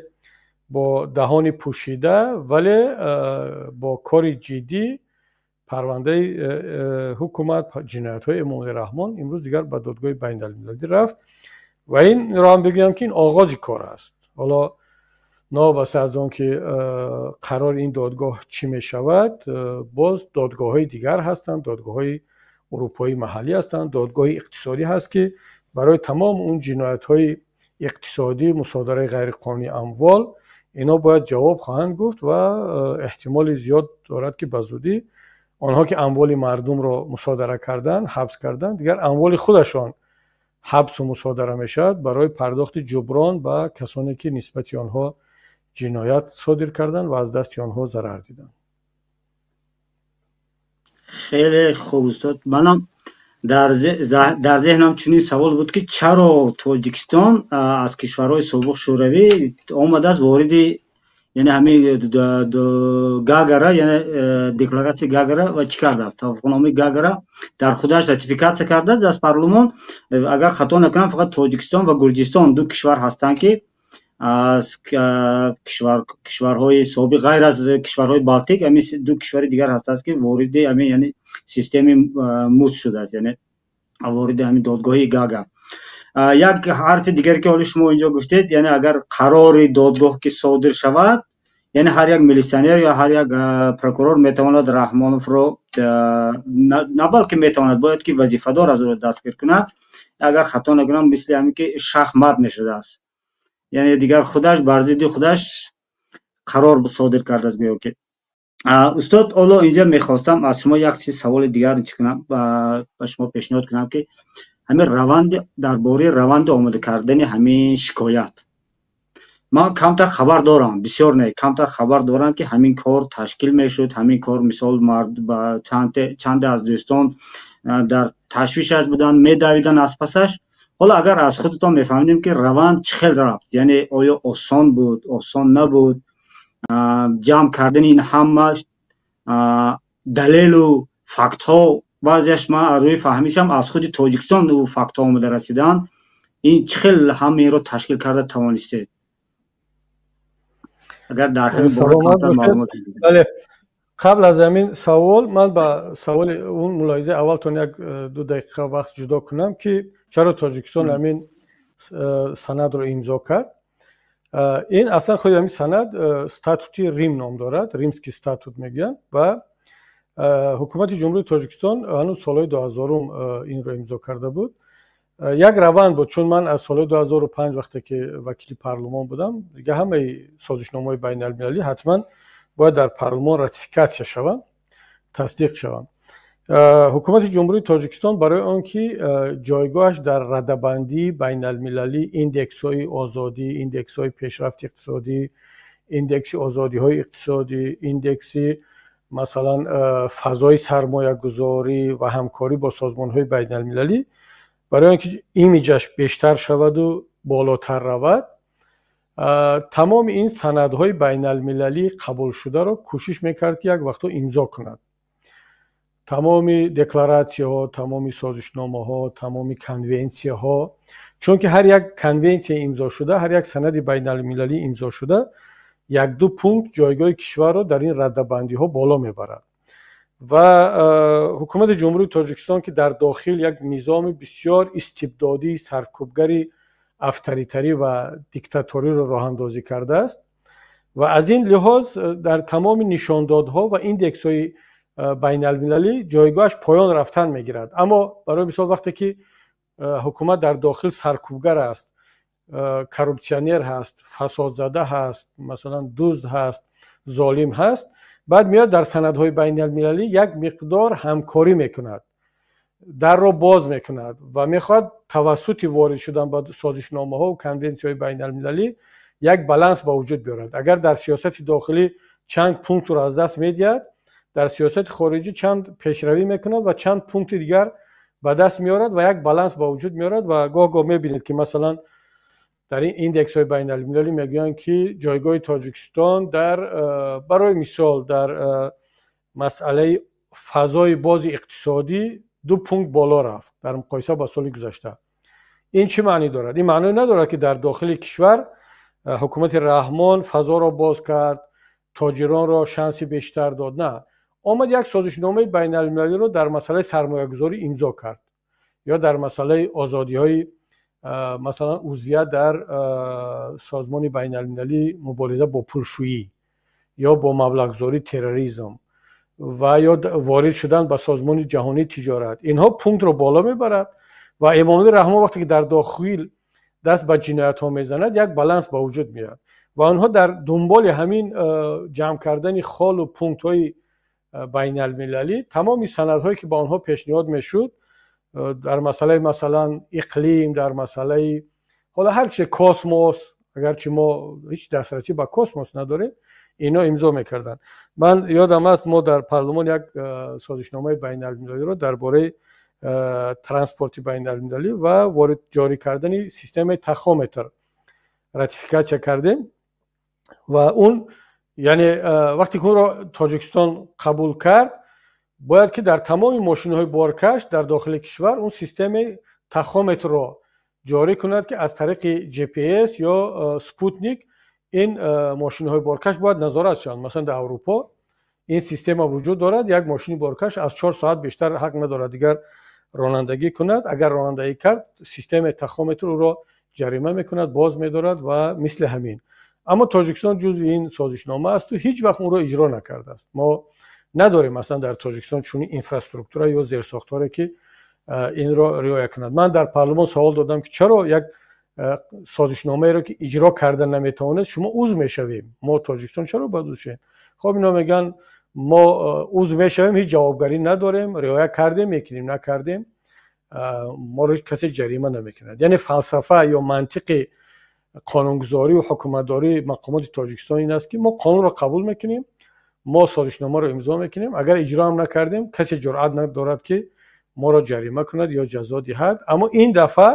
бо даҳони пӯшида, вале бо кори ҷиддӣ парвандаи ҳукумат, ҷиноятҳои Эмомалӣ Раҳмон имрӯз дигар ба додгоҳи байналмилалӣ рафт. Ва инро ҳам бигӯям, ки ин оғози кор аст. Ҳоло новобаста аз он ки қарори ин додгоҳ чӣ мешавад, боз додгоҳҳои дигар ҳастанд, додгоҳҳои урупоии маҳаллӣ ҳастанд, додгоҳи иқтисодӣ ҳаст, ки барои тамом он ҷиноятҳои иқтисодӣ, мусодараи ғайриқонунии амвол, ино бояд ҷавоб хоҳанд гуфт. Ва эҳтимоли зиёд дорад, ки ба зудӣ онҳо, ки амволи мардумро мусодара карданд, ҳабс карданд, дигар амволи худашон ҳабсу мусодара мешавад барои пардохти ҷуброн ба касоне, ки нисбати онҳо ҷиноят содир карданд ва аз дасти онҳо зарар диданд. Хеле хуб, устод. Манам дар зеҳнам чунин савол буд, ки чаро Тоҷикистон аз кишварҳои собиқ Шӯравӣ омадааст вориди, яъне ҳамин Гагара, яъне декларатсияи Гагара, ва чӣ кардааст, тавофуқномаи Гагара дар худаш ратификатсия кардааст аз парлумон. Агар хато накунам, фақат Тоҷикистон ва Гурҷистон ду кишвар ҳастанд, ки аз кишварҳои собиқ, ғайр аз кишварҳои Балтик, ҳамин ду кишвари дигар ҳастанд, ки вориди ҳамин, яъне системи МУС шудааст, яъне вориди ҳамин додгоҳи Гага. Як ҳарфи дигаре, ки ҳоли шумо инҷо гуфтед, яъне агар қарори додгоҳ ки содир шавад, яъне ҳар як милитсионер ё ҳар як прокурор метавонад Раҳмоновро, на балки метавонад, бояд ки вазифадор аз ӯро дастгир кунад. Агар хато накунам, мисли ҳамин ки шахмат мешудааст, яъне дигар худаш бар зидди худаш қарор содир кардааст гӯё ки. Устод, ҳоло инҷа мехостам аз шумо як чиз саволи дигар чӣ кунам, ба шумо пешниҳод кунам, ки ҳамин раванди, дар бораи раванди омода кардани ҳамин шикоят ман камтар хабар дорам, бисёр не, камтар хабар дорам, ки ҳамин кор ташкил мешуд, ҳамин кор, мисол, чанде аз дӯстон дар ташвишаш буданд, медавиданд аз пасаш. Ҳоло агар аз худатон мефаҳмидем, ки раванд чӣ хел рафт, яъне оё осон буд, осон набуд, ҷамъ кардани ин ҳама далелу фактҳо, баъзеаш ман аз рӯи фаҳмишам аз худи Тоҷикистон фактҳо омада расиданд, ин чӣ хел ҳама инро ташкил карда тавонистед? Агар дар ҳамин бора. Бале, қабл аз ҳамин савол ман ба саволи он мулоҳизаи аввалтон як ду дақиқа вақт ҷудо кунам, ки чаро Тоҷикистон ҳамин санадро имзо кард. Ин аслан худи ҳамин санад Статути Рим ном дорад, Римский статут мегӯянд, ва ҳукумати Ҷумҳурии Тоҷикистон ҳанӯз солҳои 2000-ум инро имзо карда буд. Як раванд буд, чун ман аз солҳои 2005, вақте ки вакили парлумон будам, дига ҳамаи созишномаҳои байналмилалӣ ҳатман бояд дар парлумон ратификатсия шаванд, тасдиқ шаванд. Ҳукумати Ҷумҳурии Тоҷикистон барои он ки ҷойгоҳаш дар радабандии байналмилалӣ, индексҳои озодӣ, индексҳои пешрафти иқтисодӣ, индекси озодиҳои иқтисодӣ, индекси, масалан, фазои сармоягузорӣ ва ҳамкорӣ бо созмонҳои байналмилалӣ, барои он ки имиҷаш бештар шаваду болотар равад, тамоми ин санадҳои байналмилалӣ қабулшударо кӯшиш мекард, ки як вақтҳо имзо кунад, тамоми декларатсияҳо, тамоми созишномаҳо, тамоми конвенсияҳо, чунки ҳар як конвенсия имзошуда, ҳар як санади байналмилалӣ имзошуда як-ду пункт ҷойгоҳи кишварро дар ин радабандиҳо боло мебарад. Ва ҳукумати Ҷумҳурии Тоҷикистон, ки дар дохил як низоми бисёр истибдодӣ, саркӯбгари авторитарӣ ва диктаториро роҳандозӣ кардааст ва аз ин лиҳоз дар тамоми нишондодҳо ва индексҳои байналмилалӣ ҷойгоҳаш поён рафтан мегирад. Аммо барои мисол, вақте ки ҳукумат дар дохил саркӯбгар аст, коррупсионер ҳаст, фасодзада ҳаст, масалан, дузд ҳаст, золим ҳаст, баъд меояд дар санадҳои байналмилалӣ як миқдор ҳамкорӣ мекунад, дарро боз мекунад ва мехоҳад тавассути ворид шудан ба созишномаҳо ва конвенсияҳои байналмилалӣ як баланс ба вуҷуд биёрад. Агар дар сиёсати дохилӣ чанд пунктро аз даст медиҳад, дар сиёсати хориҷӣ чанд пешравӣ мекунад ва чанд пункти дигар ба даст меорад ва як баланс ба вуҷуд меорад. Ва гоҳ гоҳ мебинед, ки масалан дар ин индексҳои байналмилалӣ мегӯянд, ки ҷойгоҳи Тоҷикистон дар, барои мисол, дар масъалаи фазои бози иқтисодӣ 2 пункт боло рафт дар муқоиса ба соли гузашта. Ин чӣ маънӣ дорад? Ин маъное надорад, ки дар дохили кишвар ҳукумати Раҳмон фазоро боз кард, тоҷиронро шанси бештар дод. На, омад як созишномаи байналмилалиро дар масъалаи сармоягузорӣ имзо кард ё дар масъалаи озодиҳои, масалан, узвият дар Созмони байналмилалии мубориза бо пулшӯӣ ё бо маблағгузории терроризм ва ё ворид шудан ба Созмони ҷаҳонии тиҷорат. Инҳо пунктро боло мебарад. Ва Эмомалӣ Раҳмон вақте ки дар дохил даст ба ҷиноятҳо мезанад, як баланс ба вуҷуд меояд ва онҳо дар дунболи ҳамин ҷамъ кардани холу пунктҳои байналмилалӣ тамоми санадҳое, ки ба онҳо пешниҳод мешуд дар масъалаи, масалан, иқлим, дар масъалаи ҳоло ҳар чизе, космос, агарчи мо ҳеҷ дастрасӣ ба космос надорем, ино имзо мекарданд. Ман ёдам аст, мо дар парлумон як созишномаи байналмилалиро дар бораи транспорти байналмилалӣ ва ворид ҷорӣ кардани системаи тахометр ратификатсия кардем. Ва он, яъне, вақте ки онро Тоҷикистон қабул кард, бояд ки дар тамоми мошинҳои боркаш дар дохили кишвар он системаи тахометрро ҷорӣ кунад, ки аз тариқи GPS ё спутник ин мошинҳои боркаш бояд назорат шаванд. Масалан, дар Аврупо ин система вуҷуд дорад: як мошини боркаш аз 4 соат бештар ҳақ надорад дигар ронандагӣ кунад. Агар ронандагӣ кард, системаи тахометр ӯро ҷарима мекунад, боз медорад ва мисли ҳамин. Аммо Тоҷикистон ҷузъи ин созишнома асту ҳеҷ вақт онро иҷро накардааст. Мо надорем, масалан, дар Тоҷикистон чунин инфраструктура ё зерсохторе, ки инро риоя кунад. Ман дар парлумон савол додам, ки чаро як созишномаеро, ки иҷро карда наметавонед, шумо узв мешавем? Мо, Тоҷикистон, чаро бояд узв шавем? Хоб, ино мегӯянд: мо узв мешавем, ҳеҷ ҷавобгарӣ надорем, риоя кардем, мекунем, накардем, моро ҳеҷ касе ҷарима намекунад. Яъне фалсафа ё мантиқи қонунгузорию ҳукуматдории мақомоти Тоҷикистон ин аст, ки мо қонунро қабул мекунем, мо созишномаро имзо мекунем, агар иҷроам накардем, касе ҷуръат надорад, ки моро ҷарима кунад ё ҷазо диҳад. Аммо ин дафъа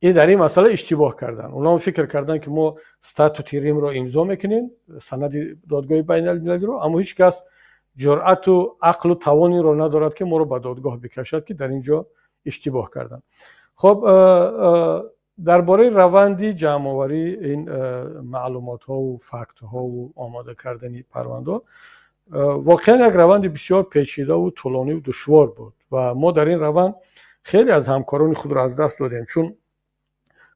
ин дар ин масъала иштибоҳ карданд. Онҳо фикр карданд, ки мо Статути Римро имзо мекунем, санади додгоҳи байналмилалиро, аммо ҳеҷ кас ҷуръату ақлу тавониро надорад, ки моро ба додгоҳ бикашад, ки дар ин ҷо иштибоҳ карданд. Хоб, дар бораи раванди ҷамъоварии ин маълумотҳову фактҳову омода кардани парвандаҳо, воқеан як раванди бисёр печидаву тӯлониву душвор буд ва мо дар ин раванд хеле аз ҳамкорони худро аз даст додем, чун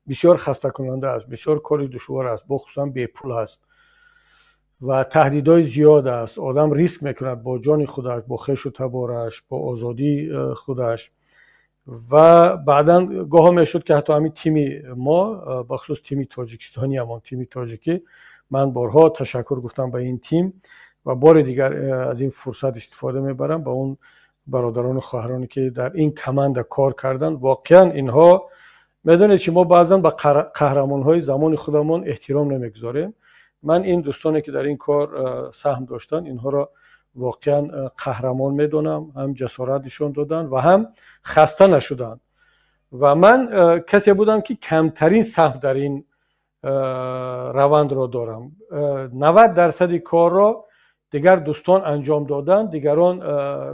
бисёр хастакунанда аст, бисёр кори душвор аст, бохусусан бепул аст ва таҳдидҳои зиёд аст. Одам риск мекунад бо ҷони худаш, бо хешу табораш, бо озодии худаш. Ва баъдан гоҳо мешуд, ки ҳатто ҳамин тими мо, бахусус тими тоҷикистонӣ, ҳамон тими тоҷикӣ, ман борҳо ташаккур гуфтам ба ин тим ва бори дигар аз ин фурсат истифода мебарам ба он бародарону хоҳароне, ки дар ин команда кор карданд. Воқеан инҳо, медонед чи, мо баъзан ба қаҳрамонҳои замони худамон эҳтиром намегузорем. Ман ин дӯстоне, ки дар ин кор саҳм доштанд, инҳоро воқеан қаҳрамон медонам. Ҳам ҷасорат нишон доданд ва ҳам хаста нашуданд. Ва ман касе будам, ки камтарин саҳм дар ин равандро дорам. 90 дарсади корро дигар дӯстон анҷом доданд, дигарон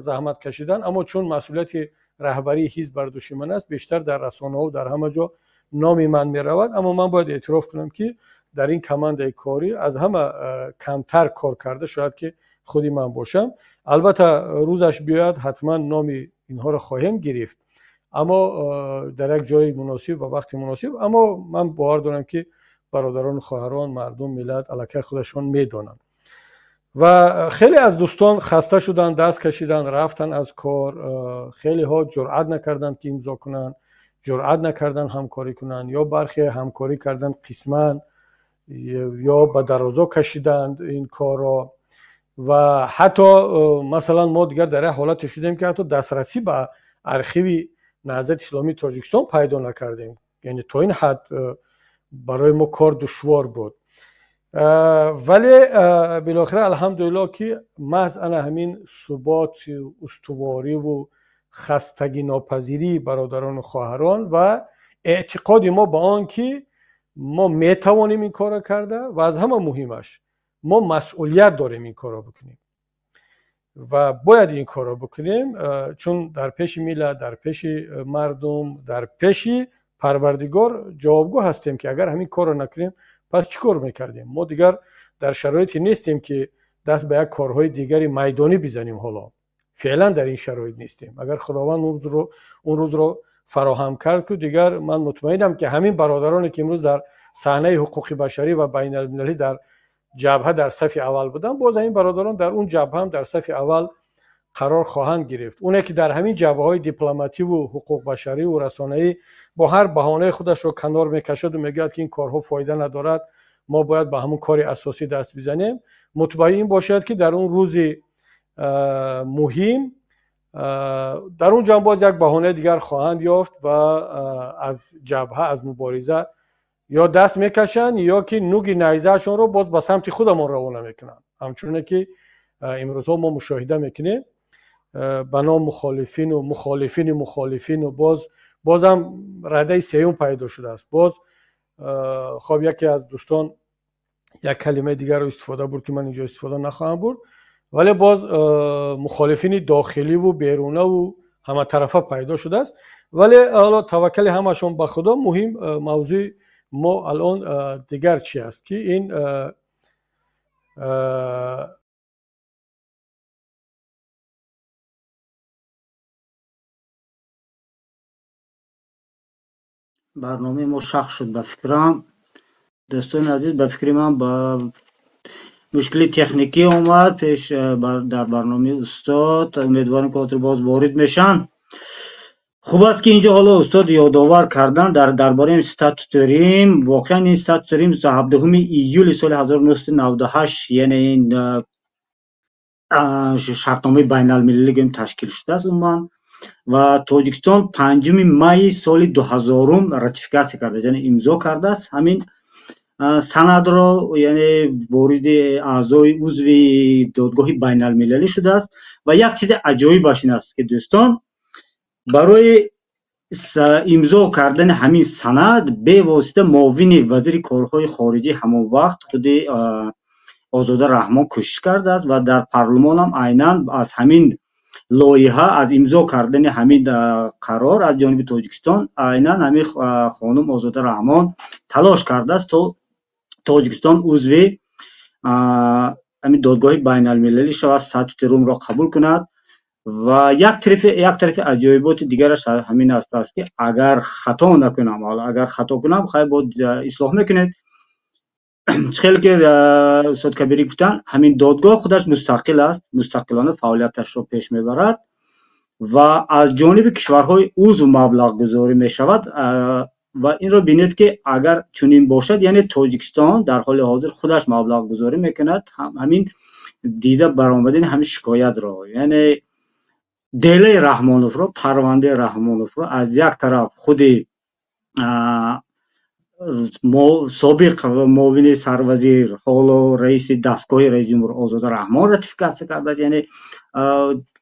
заҳмат кашиданд. Аммо чун масъулияти раҳбарии ҳизб бар дӯши ман аст, бештар дар расонаҳо, дар ҳама ҷо номи ман меравад. Аммо ман бояд эътироф кунам, ки дар ин командаи корӣ аз ҳама камтар кор карда шояд ки худи ман бошам. Албатта рӯзаш биёяд, ҳатман номи инҳоро хоҳем гирифт, аммо дар як ҷои муносиб ва вақти муносиб. Аммо ман бовар дорам, ки бародарону хоҳарон, мардум, миллат аллакай худашон медонанд. Ва хеле аз дӯстон хаста шуданд, даст кашиданд, рафтанд аз кор. Хелеҳо ҷуръат накарданд, ки имзо кунанд, ҷуръат накарданд ҳамкорӣ кунанд, ё бархе ҳамкорӣ карданд қисман, ё ба дарозо кашиданд ин корро. Ва ҳатто масалан мо дигар дар як ҳолате шудем, ки ҳатто дастрасӣ ба архиви Наҳзати Исломии Тоҷикистон пайдо накардем, яъне то ин ҳад барои мо кор душвор буд. Вале билохира алҳамдулилло, ки маҳз ана ҳамин субот, устувориву хастагинопазирии бародарону хоҳарон ва эътиқоди мо ба он ки мо метавонем ин корро карда ва аз ҳама муҳимаш мо масъулият дорем ин корро бикунем ва бояд ин корро бикунем, чун дар пеши миллат, дар пеши мардум, дар пеши Парвардигор ҷавобгӯ ҳастем, ки агар ҳамин корро накунем, пас чӣ кор мекардем? Мо дигар дар шароите нестем, ки даст ба як корҳои дигари майдонӣ бизанем. Ҳоло феълан дар ин шароит нестем. Агар Худованд он рӯзро фароҳам кард, ку дигар ман мутмаинам, ки ҳамин бародароне, ки имрӯз дар саҳнаи ҳуқуқи башарӣ ва байналмилалӣ дар ҷабҳа дар сафи аввал буданд, боз ҳамин бародарон дар он ҷабҳа ҳам дар сафи аввал қарор хоҳанд гирифт. Оне ки дар ҳамин ҷабҳаҳои дипломативу ҳуқуқбашариву расонаӣ бо ҳар баҳонаи худашро канор мекашаду мегӯяд, ки ин корҳо фоида надорад, мо бояд ба ҳамон кори асосӣ даст бизанем, мутмаин бошад, ки дар он рӯзи муҳим дар он ҷо боз як баҳонаи дигар хоҳанд ёфт ва аз ҷабҳа, аз мубориза ё даст мекашанд, ё ки нуги найзаашонро боз ба самти худамон равона мекунанд, ҳамчуне ки имрӯзҳо мо мушоҳида мекунем ба ном мухолифину мухолифини мухолифину. Боз бозам радаи сеюм пайдо шудааст. Боз хоб яке аз дӯстон як калимаи дигарро истифода бурд, ки ман инҷо истифода нахоҳам бурд, вале боз мухолифини дохиливу берунаву ҳаматарафа пайдо шудааст. Вале ҳоло таваккали ҳамашон ба Худо. Муҳим мавзӯи мо алон дигар чи аст, ки ин Барномаи мо шах шуд. Ба фикрам, дӯстони азиз, ба фикри ман, ба мушкили техникӣ омад пеш дар барномаи устод. Умедворем, ки ҳозир боз ворид мешаванд. Хуб аст, ки инҷо ҳоло устод ёдовар кардан дар бораи Статути Рим. Воқеан ин Статути Рим 17 июли соли 1998, яъне ин шартномаи байналмилалӣ гӯем, ташкил шудааст умуман ва Тоҷикистон 5 майи соли 2000 ратификатсия кардааст, яъне имзо кардааст ҳамин санадро, яъне вориди аъзои узви додгоҳи байналмилалӣ шудааст. Ва як чизи аҷоибаш ин аст, ки дӯстон, барои имзо кардани ҳамин санад бевосита муовини вазири корҳои хориҷӣ ҳамон вақт худи Озода Раҳмон кӯшиш кардааст ва дар парлумонам айнан аз ҳамин лоиҳа, аз имзо кардани ҳамин қарор аз ҷониби Тоҷикистон айнан ҳамин хонум Озода Раҳмон талош кардааст, то Тоҷикистон узви ҳамин додгоҳи байналмилалӣ шавад, Статути Румро қабул кунад. Ва як тарафи аҷоиботи дигараш ҳамин аст, ки агар хато накунам, агар хато кунам, хайр, бо ислоҳ мекунед, хеле ки устод Кабирӣ гуфтанд, ҳамин додгоҳ худаш мустақил аст, мустақилона фаъолияташро пеш мебарад ва аз ҷониби кишварҳои узв маблағгузорӣ мешавад. Ва инро бинед, ки агар чунин бошад, яъне Тоҷикистон дар ҳоли ҳозир худаш маблағгузорӣ мекунад ҳамин дида баромадани ҳамин шикоятро, яъне делаи Раҳмоновро, парвандаи Раҳмоновро аз як тараф худи собиқ муовини сарвазир, ҳоло раиси дастгоҳи раисҷумҳур Озода Раҳмон ратификатсия кардааст, яъне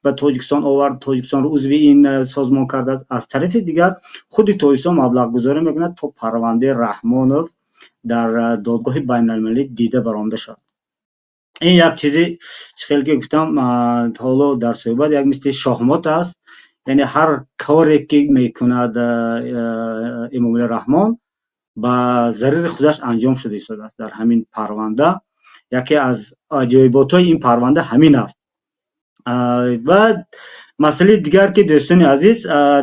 ба Тоҷикистон овард, Тоҷикистонро узви ин созмон кардааст. Аз тарафи дигар худи Тоҷикистон маблағгузорӣ мекунад, то парвандаи Раҳмонов дар додгоҳи байналмилалӣ дида баромада шавад. Ин як чизи, чӣ хел ки гуфтам ҳоло дар суҳбат, як мисли шоҳмот аст, яъне ҳар коре ки мекунад Эмомалӣ Раҳмон, ба зарари худаш анҷом шуда истодааст дар ҳамин парванда. Яке аз аҷоиботҳои ин парванда ҳамин аст. Ва масъалаи дигар ки дӯстони азиз,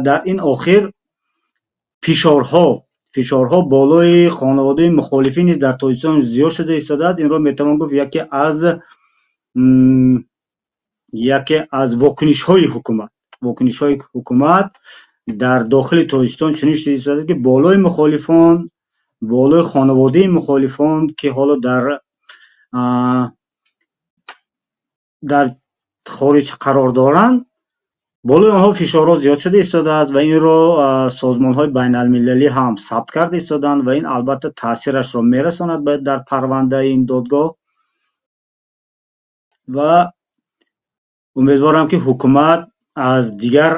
дар ин охир фишорҳо болои хонаводаи мухолифин низ дар Тоҷикистон зиёд шуда истодааст. Инро метавон гуфт яке аз вокунишҳои ҳукумат. Вокунишҳои ҳукумат дар дохили Тоҷикистон чунин шуда истодааст, ки болои мухолифон, болои хонаводаи мухолифон, ки ҳоло дар хориҷ қарор доранд, болои онҳо фишорҳо зиёд шуда истодааст ва инро созмонҳои байналмилалӣ ҳам сабт карда истоданд ва ин албатта таъсирашро мерасонад дар парвандаи ин додгоҳ. Ва умедворам, ки ҳукумат аз дигар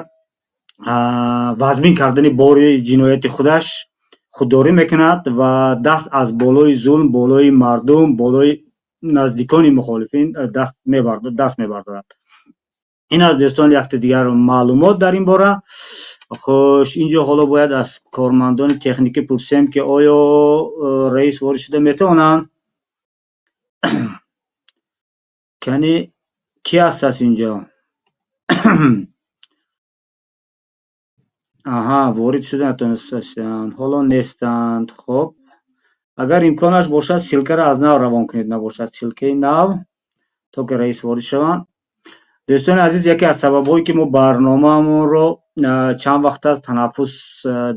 вазмин кардани бори ҷинояти худаш худдорӣ мекунад ва даст аз болои зулм, болои мардум, болои наздикони мухолифин даст мебардорад. Ин аз дӯстон якта дигар маълумот дар ин бора. Хуш, инҷо ҳоло бояд аз кормандони техникӣ пурсем, ки оё раис ворид шуда метавонанд? Кани ки ҳаст аз инҷо? Аҳа, ворид шуда натавонистанд, ҳоло нестанд. Хоб, агар имконаш бошад, ссилкаро аз нав равон кунед, набошад ссилкаи нав, то ки раис ворид шаванд. Дӯстони азиз, яке аз сабабҳое ки мо барномаамонро чанд вақт аст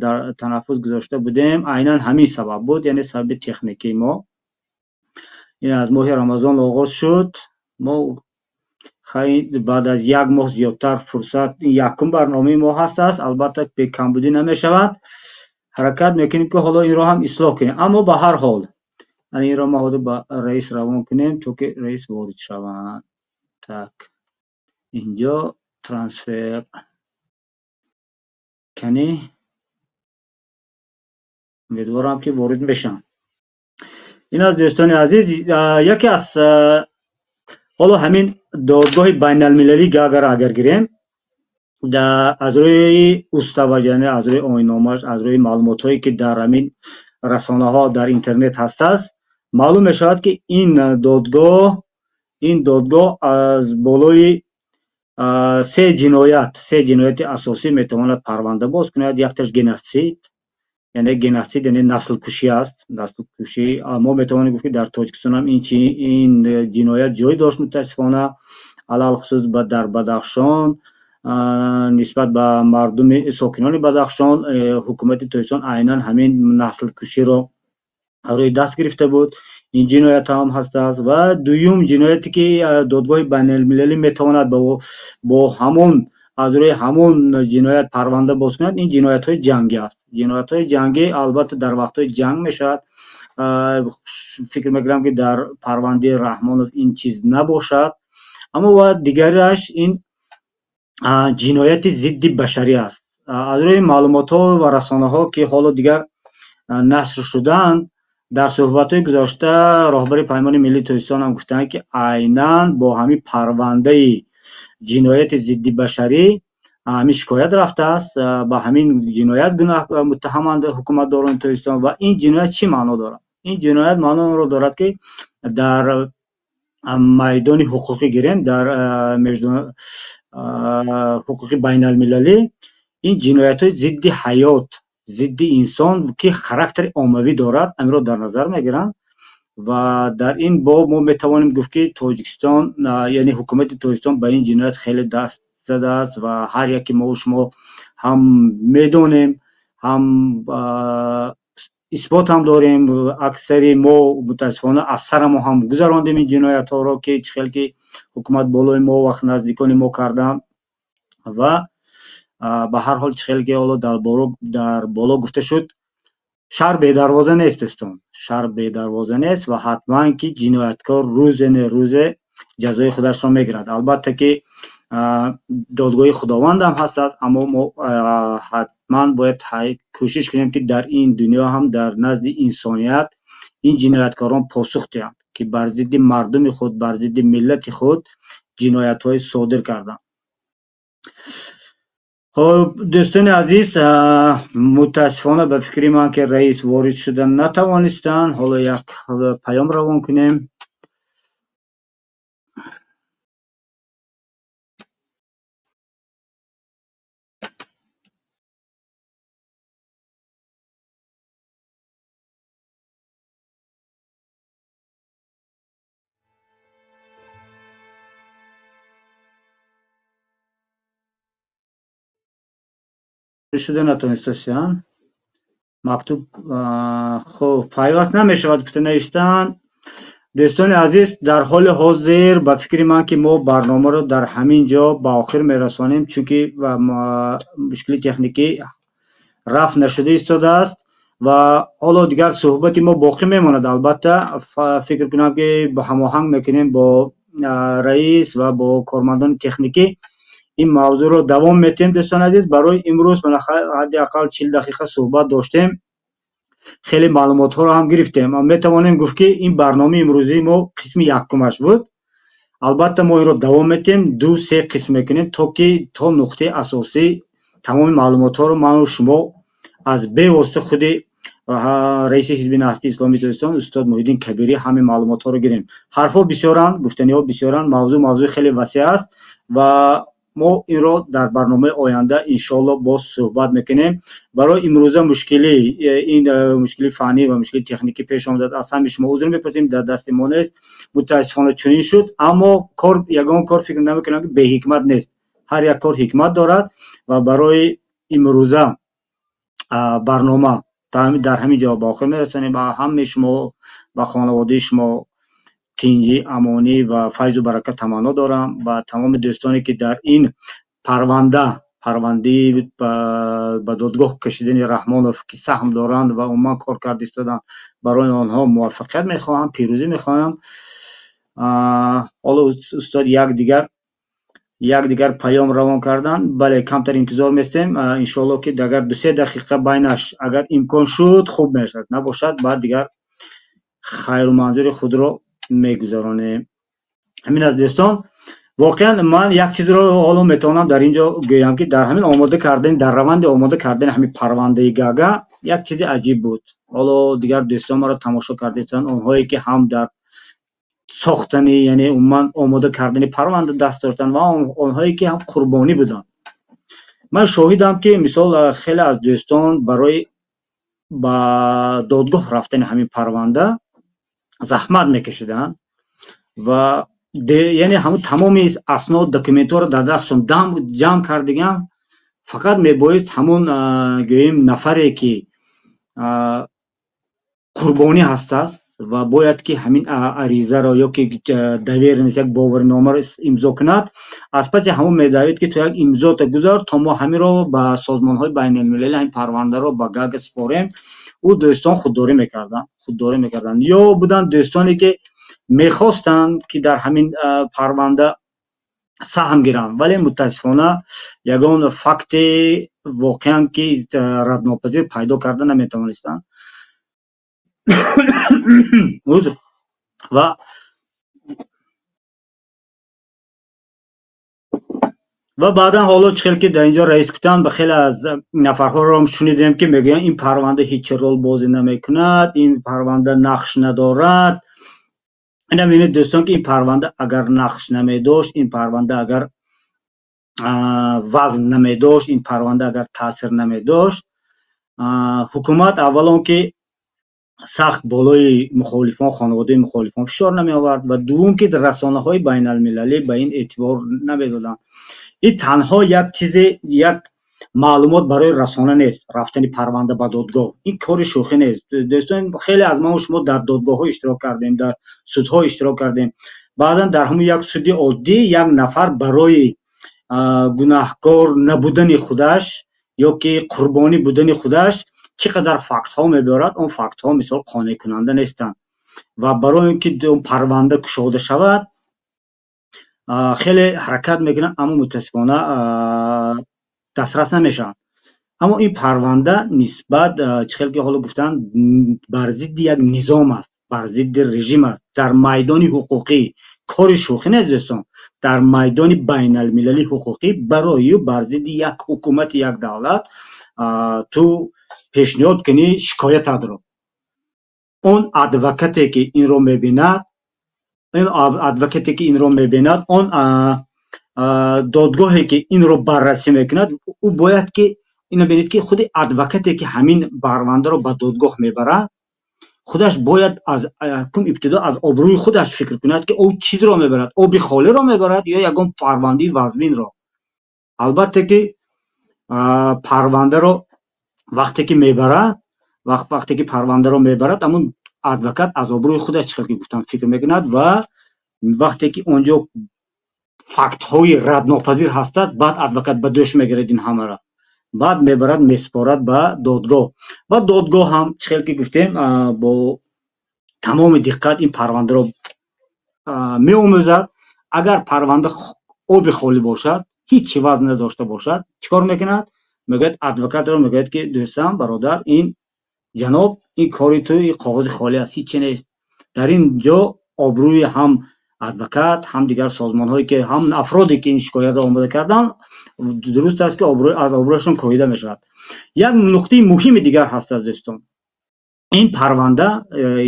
дар танаффус гузошта будем, айнан ҳамин сабаб буд, яъне сабаби техникии мо. Ин аз моҳи Рамазон оғоз шуд. Мо баъд аз як моҳ зиёдтар фурсат, якум барномаи мо ҳаст аст, албатта бекамбудӣ намешавад. Ҳаракат мекунем, ки ҳоло инро ҳам ислоҳ кунем, аммо ба ҳар ҳол инро мо ҳозир ба раис равон кунем, то ки раис ворид шаванд. Так, инҷо трансфер кани, умедворам, ки ворид мешаванд. Ин аз дӯстони азиз яке аз ҳоло ҳамин додгоҳи байналмилалии Гаагара агар гирем, аз рӯи устава, яъне аз рӯи оинномааш, аз рӯи маълумотҳое ки дар ҳамин расонаҳо дар интернет ҳастааст, маълум мешавад, ки ин додгоҳ аз болои се ҷинояти асосӣ метавонад парванда боз кунад. Якташ геноцид, яъне геноцид яъне наслкушӣ аст. Наслкушӣ мо метавонем гуфт, ки дар Тоҷикистон ҳам ин ҷиноят ҷой дошт, мутаассифона, алалхусус дар Бадахшон нисбат ба мардуми сокинони Бадахшон ҳукумати Тоҷикистон айнан ҳамин наслкуширо рӯи даст гирифта буд. Ин ҷиноят ҳам ҳастааст. Ва дуюм ҷинояте ки додгоҳи байналмилалӣ метавонад бо ҳамон аз рӯи ҳамон ҷиноят парванда боз кунад, ин ҷиноятҳои ҷангӣ аст. Ҷиноятҳои ҷангӣ албатта дар вақтҳои ҷанг мешавад. Фикр мекунам, ки дар парвандаи Раҳмонов ин чиз набошад. Аммо ва дигараш ин ҷинояти зидди башарӣ аст. Аз рӯи маълумотҳо ва расонаҳо, ки ҳоло дигар нашр шудаанд, дар суҳбатҳои гузашта роҳбари Паймони Миллии Тоҷикистон ҳам гуфтанд, ки айнан бо ҳамин парвандаи ҷинояти зидди башарӣ ҳамин шикоят рафтааст, ба ҳамин ҷиноят гунаҳ муттаҳаманд ҳукуматдорони Тоҷикистон. Ва ин ҷиноят чӣ маъно дорад? Ин ҷиноят маъно онро дорад, ки дар майдони ҳуқуқӣ гирем, дар ҳуқуқи байналмилалӣ ин ҷиноятҳои зидди ҳаёт, зидди инсон, ки характери оммавӣ дорад, амиро дар назар мегиранд. Ва дар ин боб мо метавонем гуфт, ки Тоҷикистон, яъне ҳукумати Тоҷикистон ба ин ҷиноят хеле даст задааст ва ҳар яке мо шумо ҳам медонем, ҳам исбот ҳам дорем. Аксари мо мутаассифона аз сарамо ҳам гузарондем ин ҷиноятҳоро, ки чӣ хел ки ҳукумат болои мо вақт наздикони мо карданд. Ва ба ҳар ҳол чӣ хел ки ҳоло дар боло гуфта шуд, шаҳр бедарвоза нест, дӯстон, шаҳр бедарвоза нест ва ҳатман ки ҷинояткор рӯзе не рӯзе ҷазои худашро мегирад. Албатта ки додгоҳи Худованд ҳам ҳастааст, аммо мо ҳатман бояд кӯшиш кунем, ки дар ин дунё ҳам дар назди инсоният ин ҷинояткорон посух диҳанд, ки бар зидди мардуми худ, бар зидди миллати худ ҷиноятҳои содир карданд. Хоб, дӯстони азиз, мутаассифона ба фикри ман ки раис ворид шуда натавонистанд. Ҳоло як паём равон кунем. Шуда натонистосиян. Мактуб хуб пайваст намешавад, гуфта навиштан. Дӯстони азиз, дар ҳоли ҳозир ба фикри ман ки мо барномаро дар ҳамин ҷо ба охир мерасонем, чунки мушкили техникӣ рафъ нашуда истодааст ва ҳоло дигар суҳбати мо боқӣ мемонад. Албатта, фикр кунам ки ҳамоҳанг мекунем бо раис ва бо кормандони техникӣ, ин мавзӯъро давом метиҳем. Дӯстони азиз, барои имрӯз ҳадди ақал 40 дақиқа суҳбат доштем, хеле маълумотҳоро ҳам гирифтем. Метавонем гуфт, ки ин барномаи имрӯзии мо қисми якумаш буд. Албатта, мо инро давом метиҳем, ду се қисм мекунем, то ки то нуқтаи асосӣ тамоми маълумотҳоро ману шумо аз бевосита худи раиси ҳизби Наҳзати Исломии Тоҷикистон устод Муҳиддин Кабирӣ ҳамин маълумотҳоро гирем. Ҳарфҳо бисёранд, гуфтаниҳо бисёранд, мавзӯъ мавзӯи хеле васеъ аст ва мо инро дар барномаи оянда иншоалло боз суҳбат мекунем. Барои имрӯза мушкилӣ, ин мушкили фаннӣ ва мушкили техникӣ пеш омадааст, аз ҳами шумо узр мепурсем, дар дасти мо нест, мутаассифона чунин шуд. Аммо кор, ягон кор фикр намекунам ки беҳикмат нест, ҳар як кор ҳикмат дорад ва барои имрӯза барнома дар ҳамин ҷо ба охир мерасонем. Ба ҳамаи шумо, ба хонаводаи шумо тинҷӣ, амонӣ ва файзу баракат таманно дорам. Ба тамоми дӯстоне ки дар ин парванда, парвандаи ба додгоҳ кашидани Раҳмонов ки саҳм доранд ва умуман кор карда истоданд, барои онҳо муваффақият мехоҳам, пирӯзӣ мехоҳам. Ҳоло устод як дигар паём равон карданд. Бале, камтар интизор местем, иншоалло ки агар 2-се дақиқа байнаш агар имкон шуд, хуб мешавад, набошад, баъд дигар хайру манзури худро мегузаронем. Ҳамин аст, дӯстон. Воқеан ман як чизро ҳоло метавонам дар ин ҷо гӯям, ки дар ҳамин омода кардани, дар раванди омода кардани ҳамин парвандаи Гага як чизи аҷиб буд. Ҳоло дигар дӯстон маро тамошо карда истоданд, онҳое ки ҳам дар сохтани, яъне умуман омода кардани парванда даст доштанд ва онҳое ки ҳам қурбонӣ буданд. Ман шоҳидам, ки мисол хеле аз дӯстон барои ба додгоҳ рафтани ҳамин парванда заҳмат мекашиданд ва яъне ҳамун тамоми аснод, документҳоро дар дастшон ҷамъ кардигам, фақат мебоист ҳамун гӯем нафаре ки қурбонӣ ҳастааст ва бояд ки ҳамин аризаро ё ки доверенность, як бовариномаро имзо кунад, аз паси ҳамун медавид, ки ту як имзота гузор, то мо ҳаминро ба созмонҳои байналмилалӣ, ҳамин парвандаро ба Гага супорем. Ӯ дӯстон худдорӣ мекарданд. Ё буданд дӯстоне ки мехостанд, ки дар ҳамин парванда саҳм гиранд, вале мутаассифона ягон факти воқеан ки раднопазир пайдо карда наметавонистанд. Узр. Ва баъдан ҳоло чӣ хел ки дар инҷо раис гуфтанд, ба хеле аз нафарҳоро шунидем, ки мегӯянд, ин парванда ҳеҷ рол бозӣ намекунад, ин парванда нақш надорад. Ина бинед, дӯстон, ки ин парванда агар нақш намедошт, ин парванда агар вазн намедошт, ин парванда агар таъсир намедошт, ҳукумат аввалон ки сахт болои мухолифон, хонаводаи мухолифон фишор намеовард ва дуввум ки расонаҳои байналмилалӣ ба ин эътибор намедоданд. Ин танҳо як чизе, як маълумот барои расона нест. Рафтани парванда ба додгоҳ ин кори шӯхӣ нест, дӯстон. Хеле аз маву шумо дар додгоҳҳо иштирок кардем, дар судҳо иштирок кардем. Баъзан дар ҳамун як суди оддӣ як нафар барои гунаҳкор набудани худаш ё ки қурбонӣ будани худаш чӣ қадар фактҳо мебиёрад, он фактҳо мисол қонеъкунанда нестанд ва барои он ки парванда кушода шавад, хеле ҳаракат мекунанд, аммо мутаассифона дастрас намешаванд. Аммо ин парванда нисбат, чӣ хел ки ҳоло гуфтанд, бар зидди як низом аст, бар зидди режим аст. Дар майдони ҳуқуқӣ кори шӯхӣ нест, дӯстон. Дар майдони байналмилалии ҳуқуқӣ барою бар зидди як ҳукумати як давлат ту пешниҳод кунӣ шикоятатро, он адвокате ки инро мебинад, ин адвокате ки инро мебинад, он додгоҳе ки инро баррасӣ мекунад, ӯ бояд ки ино бинед, ки худи адвокате ки ҳамин парвандаро ба додгоҳ мебарад, худаш бояд аз кум ибтидо аз обрӯи худаш фикр кунад, ки ӯ чизро мебарад, оби холиро мебарад ё ягон парвандаи вазминро. Албатта ки Парвандаро вақте ки мебарад, вақте ки парвандаро мебарад, ҳамун адвокат аз обрӯи худаш чӣ хел ки гуфтам фикр мекунад ва вақте ки он ҷо фактҳои раднопазир ҳастад, баъд адвокат ба дӯш мегирад ин ҳамаро, баъд мебарад, месупорад ба додгоҳ ва додгоҳ ҳам чӣ хел ки гуфтем бо тамоми диққат ин парвандаро меомӯзад. Агар парванда оби холӣ бошад, ҳеҷ вазн надошта бошад, чӣ кор мекунад? Мегӯяд адвокатро, мегӯяд ки дӯстам, бародар, ин ҷаноб, ин кори ту, ин коғази холӣ аст, ҳеҷ чи нест. Дар ин ҷо обрӯи ҳам адвокат, ҳам дигар созмонҳое ки ҳам афроде ки ин шикоятро омода карданд, дуруст аст ки аз обрӯяшон коҳида мешавад. Як нуқтаи муҳими дигар ҳаст аз дӯстон. Ин парванда,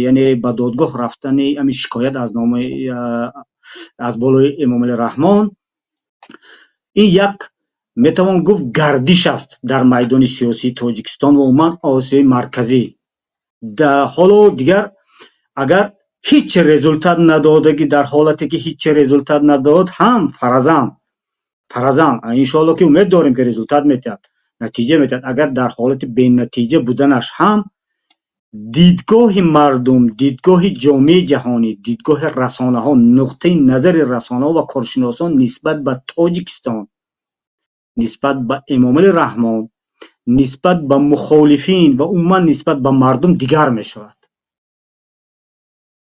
яъне ба додгоҳ рафтани ҳамин шикоят аз номи аз болои Эмомалӣ Раҳмон, ин як метавон гуфт гардиш аст дар майдони сиёсии Тоҷикистон ва умуман Осиёи Марказӣ. Ҳоло дигар агар ҳеҷ результат надодаги, дар ҳолате ки ҳеҷ результат надод ҳам фаразан иншоалло ки умед дорем ки результат метиҳад, натиҷа метиҳад. Агар дар ҳолати бенатиҷа буданаш ҳам дидгоҳи мардум, дидгоҳи ҷомеаи ҷаҳонӣ, дидгоҳи расонаҳо, нуқтаи назари расонаҳо ва коршиносон нисбат ба Тоҷикистон, нисбат ба Эмомалӣ Раҳмон, нисбат ба мухолифин ва умуман нисбат ба мардум дигар мешавад.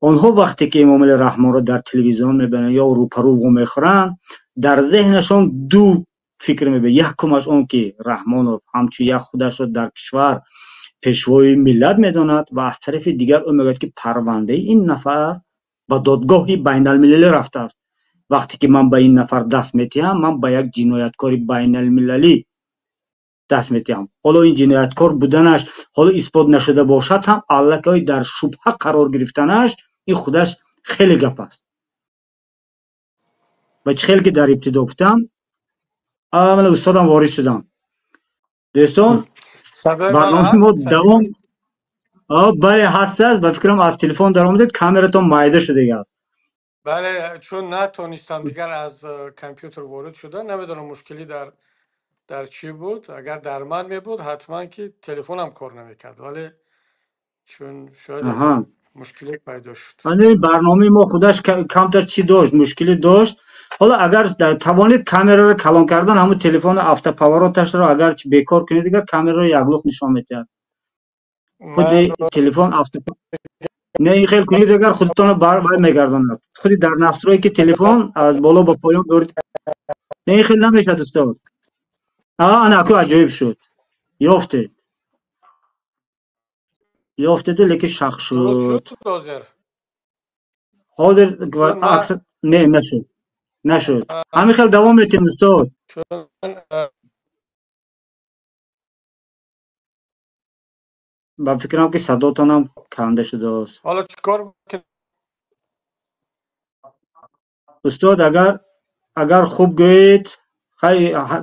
Онҳо вақте ки Эмомалӣ Раҳмонро дар телевизион мебинанд ё рӯпарӯ вомехӯранд, дар зеҳнашон ду фикр мебинанд. Якумаш он ки Раҳмонов ҳамчун як худашро дар кишвар пешвои миллат медонад ва аз тарафи дигар ӯ мегӯяд ки парвандаи ин нафар ба додгоҳи байналмилалӣ рафтааст. Вақте ки ман ба ин нафар даст метиҳам, ман ба як ҷинояткори байналмилалӣ даст метиҳам. Ҳоло ин ҷинояткор буданаш ҳоло исбот нашуда бошад ҳам, аллакай дар шубҳа қарор гирифтанаш ин худаш хеле гап аст. Ва чӣ хеле ки дар ибтидо гуфтам, ман устодам ворид шудам. Дӯстон, барномаи мо давом бале ҳаст аст. Ба фикрам аз телефон даромадед, камератон майда шудагааст. Бале, чун натонистам дигар аз компютер ворид шуда, намедонам мушкилӣ дар чӣ буд. Агар дар ман мебуд, ҳатман ки телефонам кор намекард, вале чун шояд мушкиле пайдо шуд. Барномаи мо худаш камтар чӣ дошт, мушкилӣ дошт. Ҳоло агар тавонед камераро калон кардан, ҳамун телефони автоповороташро агар бекор кунед, дигар камераро яклух нишон медиҳад. Худи телефон авто не, ин хел кунед, агар худтонро вай мегардонад. Худи дар настройки телефон аз боло ба поён бурд. Не, ин хел намешавад, устод. Ана аку аҷоиб шуд, ёфтед, ёфтеду, лекин шах шуд. Ҳозир акс не, нашуд, нашуд. Ҳамин хел давом метиҳем, устод. Ба фикрам ки садотонам канда шудааст. Ҳоло чӣ кор? Устод, агар хуб гӯед,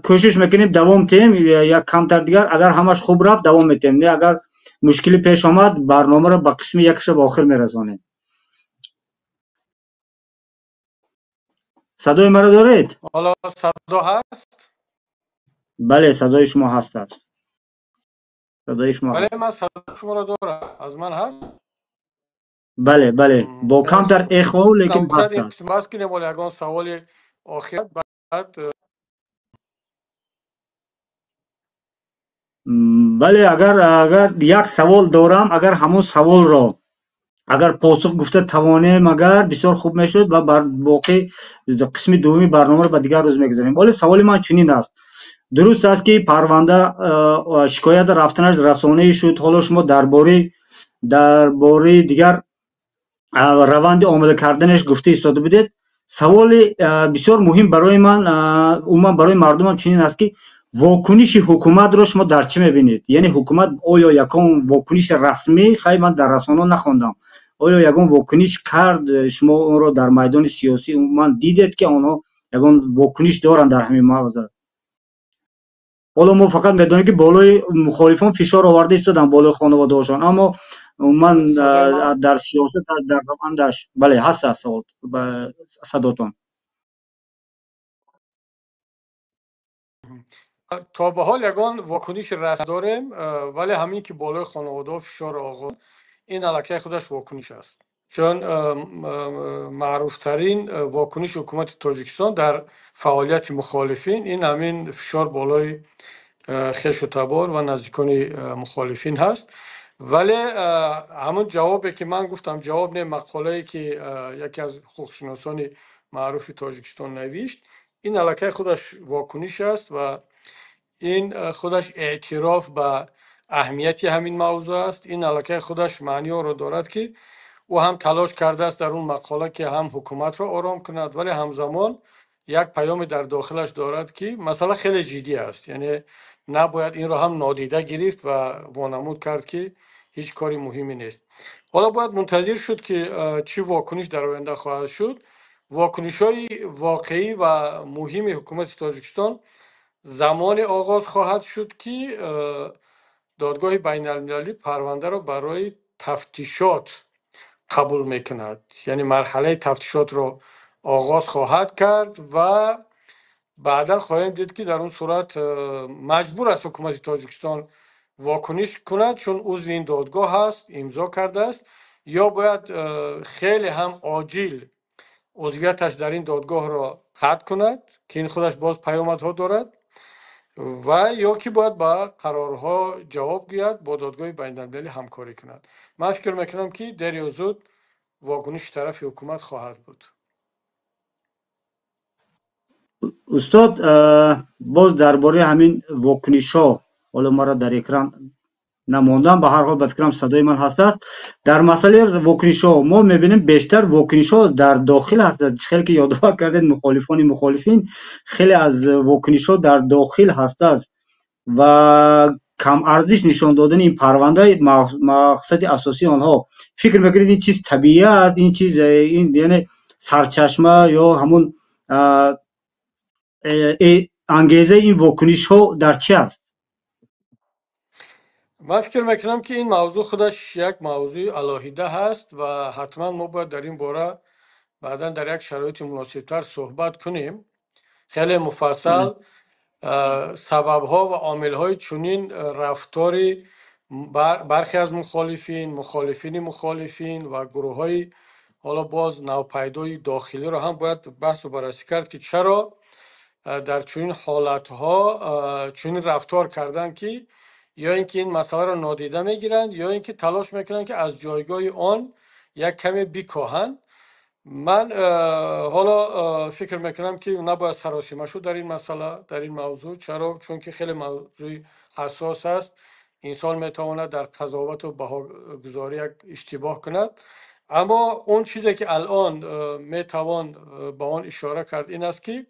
кӯшиш мекунем давом тиҳем як камтар дигар. Агар ҳамаш хуб рафт, давом метиҳем, не, агар мушкилӣ пеш омад, барномаро ба қисми якша ба охир мерасонем. Садои маро доред? Ҳоло садо ҳаст? Бале, садои шумо ҳаст аст, садои шумо. Бале, ман садои шуморо дорам. Аз ман ҳаст? Бале, бале, бо камтар эхо, лекин ҳаст аст. Бас кунем ҳоло, ягон саволи охир баъд. Бале, агар як савол дорам, агар ҳамон саволро агар посух гуфта тавонем, агар бисёр хуб мешуд ва бар боқӣ қисми дуввуми барномаро ба дигар рӯз мегузарем. Вале саволи ман чунин аст. Дуруст аст ки парванда шикоят рафтанаш расонаӣ шуд. Ҳоло шумо дар бораи дигар раванди омода карданаш гуфта истода будед. Саволи бисёр муҳим барои ман, умуман барои мардумам чунин аст ки вокуниши ҳукуматро шумо дар чӣ мебинед? Яъне ҳукумат оё ягон вокуниши расмӣ, хай ман дар расонаҳо нахондам, оё ягон вокуниш кард? Шумо онро дар майдони сиёсӣ умуман дидед ки онҳо ягон вокуниш доранд дар ҳамин мавзӯъ? Ҳоло мо фақат медонем ки болои мухолифон фишор оварда истоданд, болои хонаводаҳошон, аммо умуман дар сиёсат, дар равандаш. Бале, ҳаст аст савол, садотон. То ба ҳол ягон вокуниши расмӣ надорем, вале ҳамин ки болои хонаводаҳо фишор оғоз, ин аллакай худаш вокуниш аст. Чун маъруфтарин вокуниши ҳукумати Тоҷикистон дар фаъолияти мухолифин ин ҳамин фишор болои хешу табор ва наздикони мухолифин ҳаст. Вале ҳамун ҷавобе ки ман гуфтам, ҷавоб не, мақолае ки яке аз ҳуқуқшиносони маъруфи Тоҷикистон навишт, ин аллакай худаш вокуниш аст ва ин худаш эътироф ба аҳамияти ҳамин мавзӯъ аст. Ин аллакай худаш маъниёро дорад, ки ӯ ҳам талош кардааст дар он мақола, ки ҳам ҳукуматро ором кунад, вале ҳамзамон як паёме дар дохилаш дорад, ки масъала хеле ҷиддӣ аст, яъне набояд инро ҳам нодида гирифт ва вонамуд кард, ки ҳеҷ кори муҳиме нест. Ҳоло бояд мунтазир шуд, ки чӣ вокуниш дар оянда хоҳад шуд. Вокунишҳои воқеӣ ва муҳими ҳукумати Тоҷикистон замоне оғоз хоҳад шуд, ки додгоҳи байналмилалӣ парвандаро барои тафтишот қабул мекунад, яъне марҳалаи тафтишотро оғоз хоҳад кард ва баъдан хоҳем дид, ки дар он сурат маҷбур аст ҳукумати Тоҷикистон вокуниш кунад, чун узви ин додгоҳ ҳаст, имзо кардааст, ё бояд хеле ҳам оҷил узвияташ дар ин додгоҳро қатъ кунад, ки ин худаш боз паёмадҳо дорад, ва ё ки бояд ба қарорҳо ҷавоб гӯяд, бо додгоҳи байналмилалӣ ҳамкорӣ кунад. Ман фикр мекунам, ки дер ё зуд вокуниши тарафи ҳукумат хоҳад буд. Устод, боз дар бораи ҳамин вокунишҳо, ҳоло маро дар экран намондам, ба ҳар ҳол ба фикрам садои ман ҳастааст. Дар масъалаи вокунишҳо мо мебинем, бештар вокунишҳо дар дохил ҳастанд. Хеле ки ёдовар кардед, мухолифони мухолифин, хеле аз вокунишҳо дар дохил ҳастааст ва кам арзиш нишон додани ин парванда мақсади асосии онҳо. Фикр мекунед, ин чиз табиӣ аст? Ин чиз, ин яъне сарчашма ё ҳамун ангезаи ин вокунишҳо дар чи аст? Ман фикр мекунам, ки ин мавзӯъ худаш як мавзӯи алоҳида ҳаст ва ҳатман мо бояд дар ин бора баъдан дар як шароити муносибтар суҳбат кунем. Хеле муфассал сабабҳо ва омилҳои чунин рафтори бархе аз мухолифин, мухолифини мухолифин ва гурӯҳҳои ҳоло боз навпайдои дохилиро ҳам бояд баҳсу баррасӣ кард, ки чаро дар чунин ҳолатҳо чунин рафтор карданд, ки ё ин ки ин масъаларо нодида мегиранд, ё ин ки талош мекунанд, ки аз ҷойгоҳи он як каме бикоҳанд. Ман ҳоло фикр мекунам, ки набояд саросима шуд дар ин масъала, дар ин мавзӯъ. Чаро? Чунки хеле мавзӯи ҳассос аст, инсон метавонад дар қазовату баҳогузорӣ як иштибоҳ кунад. Аммо он чизе ки алон метавон ба он ишора кард, ин аст, ки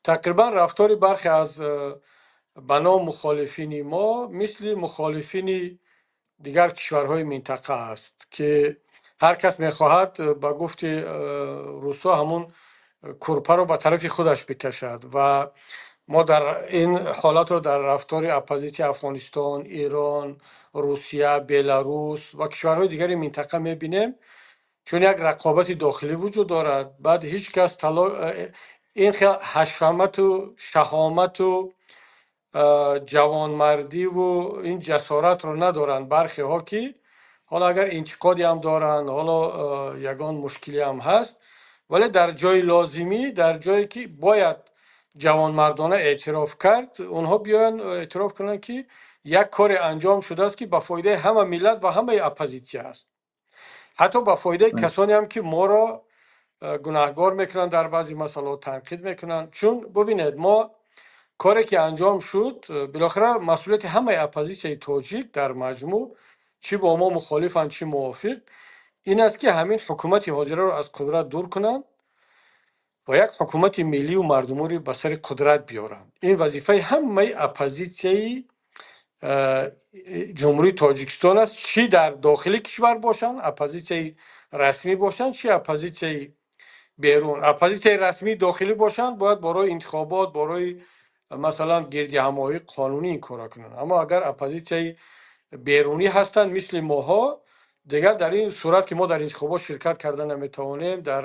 тақрибан рафтори бархе аз ба ном мухолифини мо мисли мухолифини дигар кишварҳои минтақа аст, ки ҳар кас мехоҳад, ба гуфти русҳо, ҳамун курпаро ба тарафи худаш бикашад. Ва мо дар ин ҳолатро дар рафтори оппозитсияи Афғонистон, Эрон, Русия, Беларус ва кишварҳои дигари минтақа мебинем, чун як рақобати дохилӣ вуҷуд дорад. Баъд ҳеҷ кас ин ҳашамату шаҳомату ҷавонмардиву ин ҷасоратро надоранд бархеҳо, ки ҳоло агар интиқоде ҳам доранд, ҳоло ягон мушкиле ҳам ҳаст, вале дар ҷои лозимӣ, дар ҷое ки бояд ҷавонмардона эътироф кард, онҳо биёянд эътироф кунанд, ки як коре анҷом шудааст, ки ба фоидаи ҳама миллат ва ҳамаи оппозитсия аст, ҳатто ба фоидаи касоне ҳам, ки моро гунаҳгор мекунанд, дар баъзе масъалаҳо танқид мекунанд. Чун бубинед, мо коре ки анҷом шуд, билохира масъулияти ҳамаи оппозитсияи тоҷик дар маҷмӯъ, чӣ бо мо мухолифанд, чӣ мувофиқ, ин аст, ки ҳамин ҳукумати ҳозираро аз қудрат дур кунанд ва як ҳукумати миллию мардуморӣ ба сари қудрат биёранд. Ин вазифаи ҳамаи оппозитсияи Ҷумҳурии Тоҷикистон аст, чӣ дар дохили кишвар бошанд, оппозитсияи расмӣ бошанд, чӣ оппозитсияи берун. Оппозитсияи расмии дохилӣ бошанд, бояд барои интихобот, барои масалан гирдиҳамоҳии қонунӣ ин корро кунанд. Аммо агар оппозитсияи берунӣ ҳастанд, мисли моҳо, дигар дар ин сурат, ки мо дар интихобот ширкат карда наметавонем, дар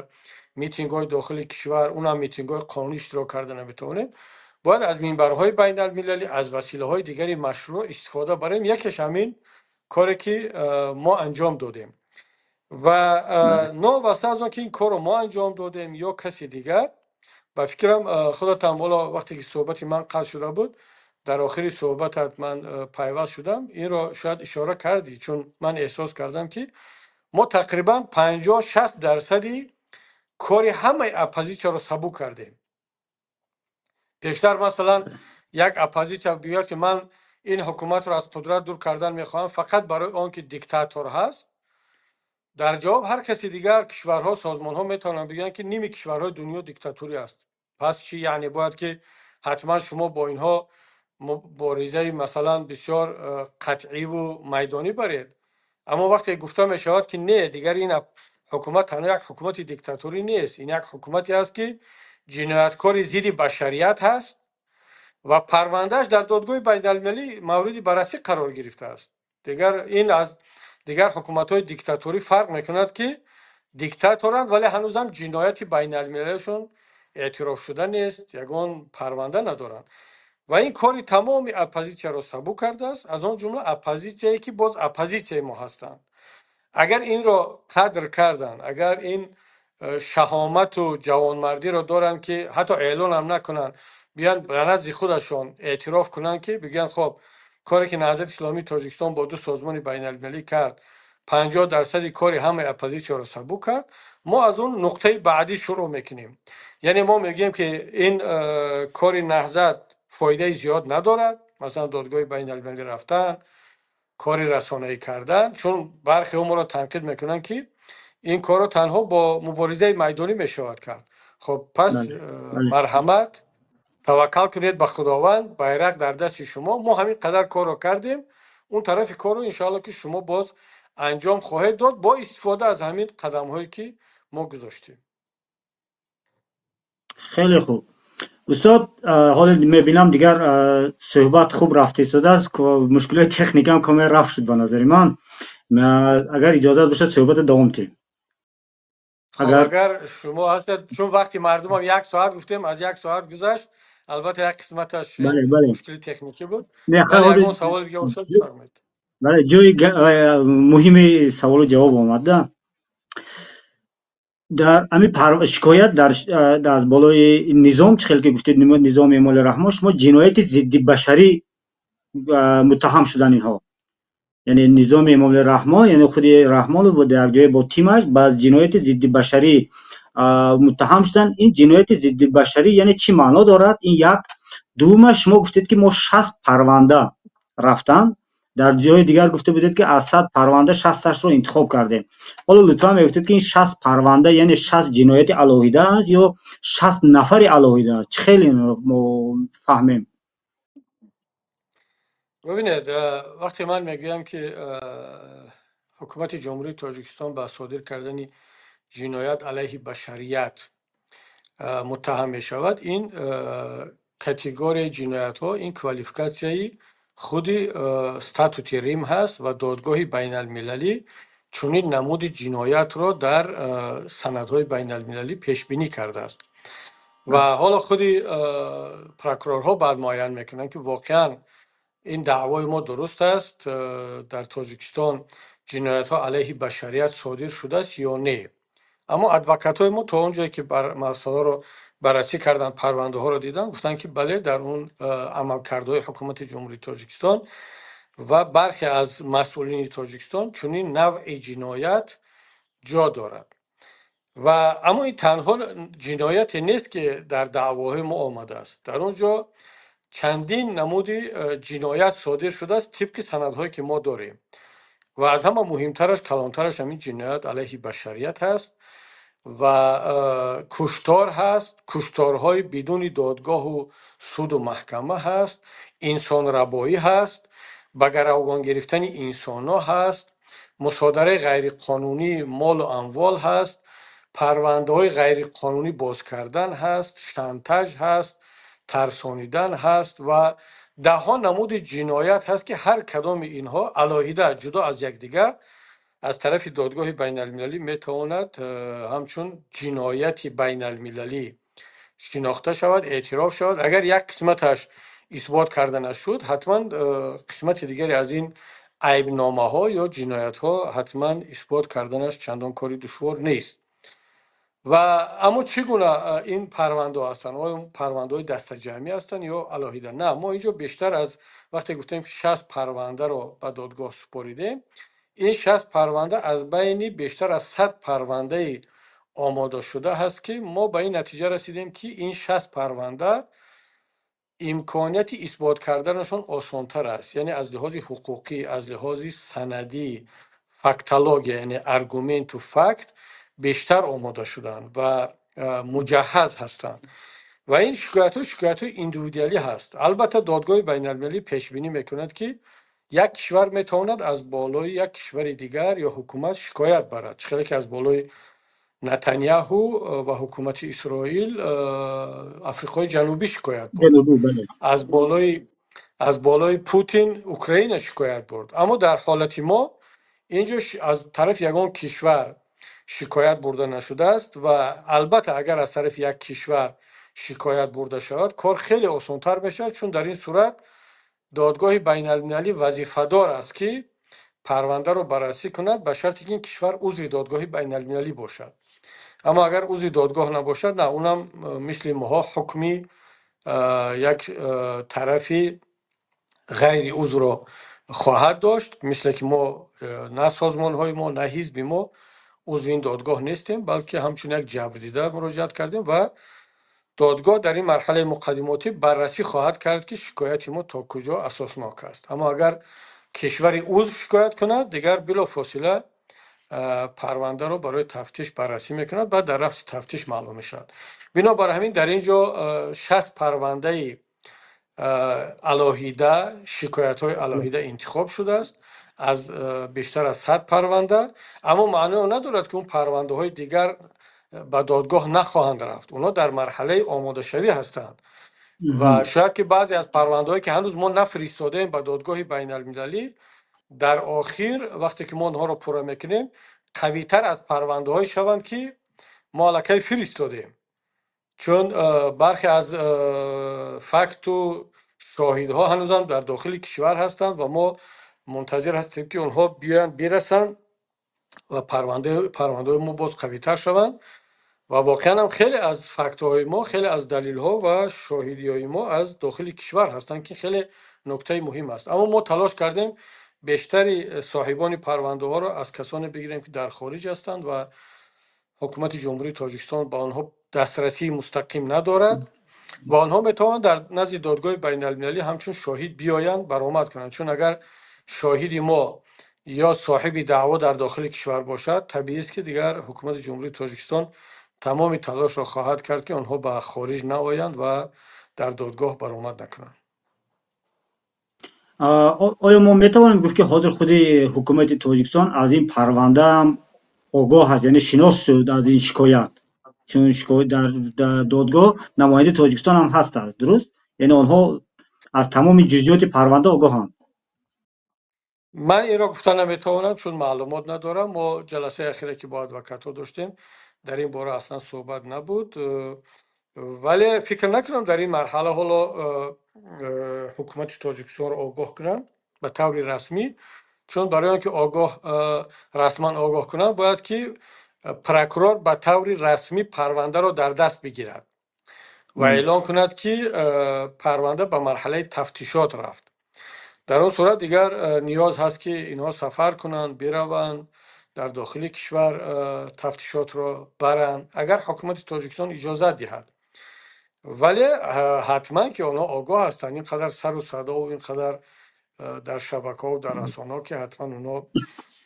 митингҳои дохили кишвар, унам митингҳои қонунӣ, иштирок карда наметавонем, Бояд аз минбарҳои байналмилалӣ, аз василаҳои дигари машрӯъ истифода барем. Якеш ҳамин коре ки мо анҷом додем ва новобаста аз он ки ин корро мо анҷом додем ё каси дигар, ба фикрам, худатам ҳоло вақте ки суҳбати ман қатъ шуда буд, дар охири суҳбатат ман пайваст шудам, инро шояд ишора кардӣ, чун ман эҳсос кардам, ки мо тақрибан 50-60 дарсади кори ҳамаи оппозитсияро сабук кардем. Пештар, масалан, як оппозитсия бигӯяд, ки ман ин ҳукуматро аз қудрат дур кардан мехоҳам фақат барои он ки диктатор ҳаст, дар ҷавоб ҳар каси дигар, кишварҳо, созмонҳо метавонанд бигӯянд, ки ними кишварҳои дунё диктатурӣ аст, пас чӣ? Яъне бояд ки ҳатман шумо бо инҳо муборизаи, масалан, бисёр қатъиву майдонӣ баред. Аммо вақте гуфта мешавад, ки не, дигар ин ҳукумат танҳо як ҳукумати диктаторӣ нест, ин як ҳукумате аст, ки ҷинояткори зидди башарият ҳаст ва парвандааш дар додгоҳи байналмилалӣ мавриди баррасӣ қарор гирифтааст, дигар ин аз дигар ҳукуматҳои диктаторӣ фарқ мекунад, ки диктаторанд, вале ҳанӯзам ҷинояти байналмилалиашон эътирофшуда нест, ягон парванда надоранд. Ва ин кори тамоми оппозитсияро сабук кардааст, аз он ҷумла оппозитсияе ки боз оппозитсияи мо ҳастанд. Агар инро қадр карданд, агар ин шаҳомату ҷавонмардиро доранд, ки ҳатто эълонам накунанд, биёянд ба назди худашон эътироф кунанд, ки бигӯянд: хоб, коре ки Наҳзати Исломии Тоҷикистон бо ду созмони байналмилалӣ кард, 50 дарсади кори ҳамаи оппозитсияро сабук кард, мо аз он нуқтаи баъдӣ шурӯъ мекунем. Яъне мо мегӯем, ки ин кори Наҳзат фоидаи зиёд надорад, масалан, додгоҳи байналмилалӣ рафтан, кори расонаӣ кардан, чун бархеҳо моро танқид мекунанд, ки ин корро танҳо бо муборизаи майдонӣ мешавад кард. Хоб, пас марҳамат, таваккал кунед ба Худованд, байрақ дар дасти шумо. Мо ҳамин қадар корро кардем, он тарафи корро, иншоалло, ки шумо боз анҷом хоҳед дод бо истифода аз ҳамин қадамҳое ки мо гузоштем. Хеле хуб, устод. Ҳоло мебинам, дигар суҳбат хуб рафта истодааст, мушкилоти техникиам каме рафт шуд. Ба назари ман, агар иҷозат бошад, суҳбатро давом диҳем. Агар шумо ҳастед, чун вақти мардумам як соат гуфтем, аз як соат гузашт. Албатта, як қисматаш мушкили техникӣ буд. Ягон саволи дига бошад, бифармоед. Бале, ҷои муҳими саволу ҷавоб омада. Дар ҳамин шикоят дар аз болои низом, чӣ хел ки гуфтед, низоми Эмомалӣ Раҳмон, шумо ҷинояти зиддибашарӣ муттаҳам шудан инҳо, яъне низоми Эмомалӣ Раҳмон, яъне худи Раҳмонов дар ҷое бо тимаш ба ҷинояти зиддибашарӣ муттаҳам шуданд. Ин ҷинояти зиддибашарӣ яъне чӣ маъно дорад? Ин як. Дуввумаш, шумо гуфтед, ки мо 60 парванда рафтан, дар ҷои дигар гуфта будед, ки аз 100 парванда 60-ашро интихоб кардем. Ҳоло лутфан мегуфтед, ки ин 60 парванда яъне 60 ҷинояти алоҳида аст ё 60 нафари алоҳида аст? Чӣ хеле мо фаҳмем? Бибинед, вақте ман мегӯям, ки ҳукумати Ҷумҳурии Тоҷикистон ба содир кардани ҷиноят алайҳи башарият муттаҳам мешавад, ин категорияи ҷиноятҳо, ин квалификатсияи худи Статути Рим ҳаст ва додгоҳи байналмилалӣ чунин намуди ҷиноятро дар санадҳои байналмилалӣ пешбинӣ кардааст. Ва ҳоло худи прокурорҳо баъд муайян мекунанд, ки воқеан ин даъвои мо дуруст аст, дар Тоҷикистон ҷиноятҳо алайҳи башарият содир шудааст ё не. Аммо адвокатҳои мо то он ҷое ки масъаларо баррасӣ карданд, парвандаҳоро диданд, гуфтанд, ки бале, дар он амалкардҳои ҳукумати Ҷумҳурии Тоҷикистон ва бархе аз масъулини Тоҷикистон чунин навъи ҷиноят ҷо дорад. Ва аммо ин танҳо ҷинояте нест, ки дар даъвоҳои мо омадааст. Дар он ҷо чандин намуди ҷиноят содир шудааст тибқи санадҳое ки мо дорем, ва аз ҳама муҳимтараш, калонтараш ҳамин ҷиноят алайҳи башарият ҳаст ва куштор ҳаст, кушторҳои бидуни додгоҳу суду маҳкама ҳаст, инсонрабоӣ ҳаст, ба гаравгон гирифтани инсонҳо ҳаст, мусодараи ғайриқонунии молу амвол ҳаст, парвандаҳои ғайриқонунӣ боз кардан ҳаст, шантаж ҳаст, тарсонидан ҳаст ва даҳҳо намуди ҷиноят ҳаст, ки ҳар кадоми инҳо алоҳида, ҷудо аз якдигар, аз тарафи додгоҳи байналмилалӣ метавонад ҳамчун ҷинояти байналмилалӣ шинохта шавад, эътироф шавад. Агар як қисматаш исбот карда нашуд, ҳатман қисмати дигаре аз ин айбномаҳо ё ҷиноятҳо ҳатман исбот карданаш чандон кори душвор нест. Ва аммо чӣ гуна ин парвандаҳо ҳастанд? Оё парвандаҳои дастаҷамъӣ ҳастанд ё алоҳида? На, мо инҷо бештар аз вақте гуфтем, ки 60 парвандаро ба додгоҳ супоридем, ин 60 парванда аз байни бештар аз 100 парвандаи омода шуда ҳаст, ки мо ба ин натиҷа расидем, ки ин 60 парванда имконияти исбот карданашон осонтар аст, яъне аз лиҳози ҳуқуқӣ, аз лиҳози санадӣ, фактология, яъне аргументу факт бештар омода шуданд ва муҷаҳҳаз ҳастанд. Ва ин шикоятҳо шикоятҳои индивидуалӣ ҳаст. Албатта, додгоҳи байналмилалӣ пешбинӣ мекунад, ки як кишвар метавонад аз болои як кишвари дигар ё ҳукумат шикоят барад, чӣ хеле ки аз болои Натанияҳу ва ҳукумати Исроил Африқои Ҷанубӣ шикоят бурд, аз болои Путин Украина шикоят бурд. Аммо дар ҳолати мо инҷо аз тарафи ягон кишвар шикоят бурда нашудааст. Ва албатта, агар аз тарафи як кишвар шикоят бурда шавад, кор хеле осонтар мешавад, чун дар ин сурат додгоҳи байналмилалӣ вазифадор аст, ки парвандаро баррасӣ кунад, ба шарте ки ин кишвар узви додгоҳи байналмилалӣ бошад. Аммо агар узви додгоҳ набошад, на, унам мисли моҳо ҳукми як тарафи ғайри узвро хоҳад дошт, мисле ки мо на созмонҳои мо, на ҳизби мо узви ин додгоҳ нестем, балки ҳамчун як ҷабрдида муроҷиат кардем. Ва додгоҳ дар ин марҳалаи муқаддимотӣ баррасӣ хоҳад кард, ки шикояти мо то куҷо асоснок аст. Аммо агар кишвари узв шикоят кунад, дигар билофосила парвандаро барои тафтиш баррасӣ мекунад, баъд дар рафти тафтиш маълум мешавад. Бинобар ҳамин дар ин ҷо 60 парвандаи алоҳида, шикоятҳои алоҳида интихоб шудааст аз бештар аз 100 парванда. Аммо маънои он надорад, ки он парвандаҳои дигар ба додгоҳ нахоҳанд рафт. Онҳо дар марҳалаи омодашавӣ ҳастанд ва шояд ки баъзе аз парвандаҳое, ки ҳанӯз мо нафиристодаем ба додгоҳи байналмилалӣ, дар охир, вақте ки мо онҳоро пурра мекунем, қавитар аз парвандаҳое шаванд, ки мо аллакай фиристодем, чун бархе аз факту шоҳидҳо ҳанӯзам дар дохили кишвар ҳастанд ва мо мунтазир ҳастем, ки онҳо биёянд, бирасанд ва парвандаҳои мо боз қавитар шаванд. Ва воқеан ҳам хеле аз фактҳои мо, хеле аз далелҳо ва шоҳидиҳои мо аз дохили кишвар ҳастанд, ки хеле нуктаи муҳим аст. Аммо мо талош кардем бештари соҳибони парвандаҳоро аз касоне бигирем, ки дар хориҷ ҳастанд ва ҳукумати Ҷумҳурии Тоҷикистон ба онҳо дастрасии мустақим надорад ва онҳо метавонанд дар назди додгоҳи байналмилалӣ ҳамчун шоҳид биёянд, баромад кунанд. Чун агар шоҳиди мо ё соҳиби даъво дар дохили кишвар бошад, табиист, ки дигар ҳукумати Ҷумҳурии Тоҷикистон тамоми талошро хоҳад кард, ки онҳо ба хориҷ наоянд ва дар додгоҳ баромад накунанд. Оё мо метавонем гуфт, ки ҳозир худи ҳукумати Тоҷикистон аз ин парвандаам огоҳ аст, яъне шинос шуд аз ин шикоят? Чун шикоят дар додгоҳ намояндаи Тоҷикистон ҳам ҳаст, дуруст? Яъне онҳо аз тамоми ҷузъиёти парванда огоҳанд? Ман инро гуфта наметавонам, чун маълумот надорам. Мо ҷаласаи ахире, ки бо адвокатҳо доштем, дар ин бора аслан суҳбат набуд. Вале фикр накунам дар ин марҳала ҳоло ҳукумати Тоҷикистонро огоҳ кунанд ба таври расмӣ, чун барои он ки огоҳ расман огоҳ кунанд, бояд ки прокурор ба таври расмӣ парвандаро дар даст бигирад ва эълон кунад, ки парванда ба марҳалаи тафтишот рафт. Дар он сурат дигар ниёз ҳаст, ки инҳо сафар кунанд, бираванд, дар дохили кишвар тафтишотро баранд, агар ҳукумати Тоҷикистон иҷозат диҳад. Вале ҳатман ки онҳо огоҳ ҳастанд. Ин қадар сару садову ин қадар дар шабакаҳо, дар расонаҳо, ки ҳатман онҳо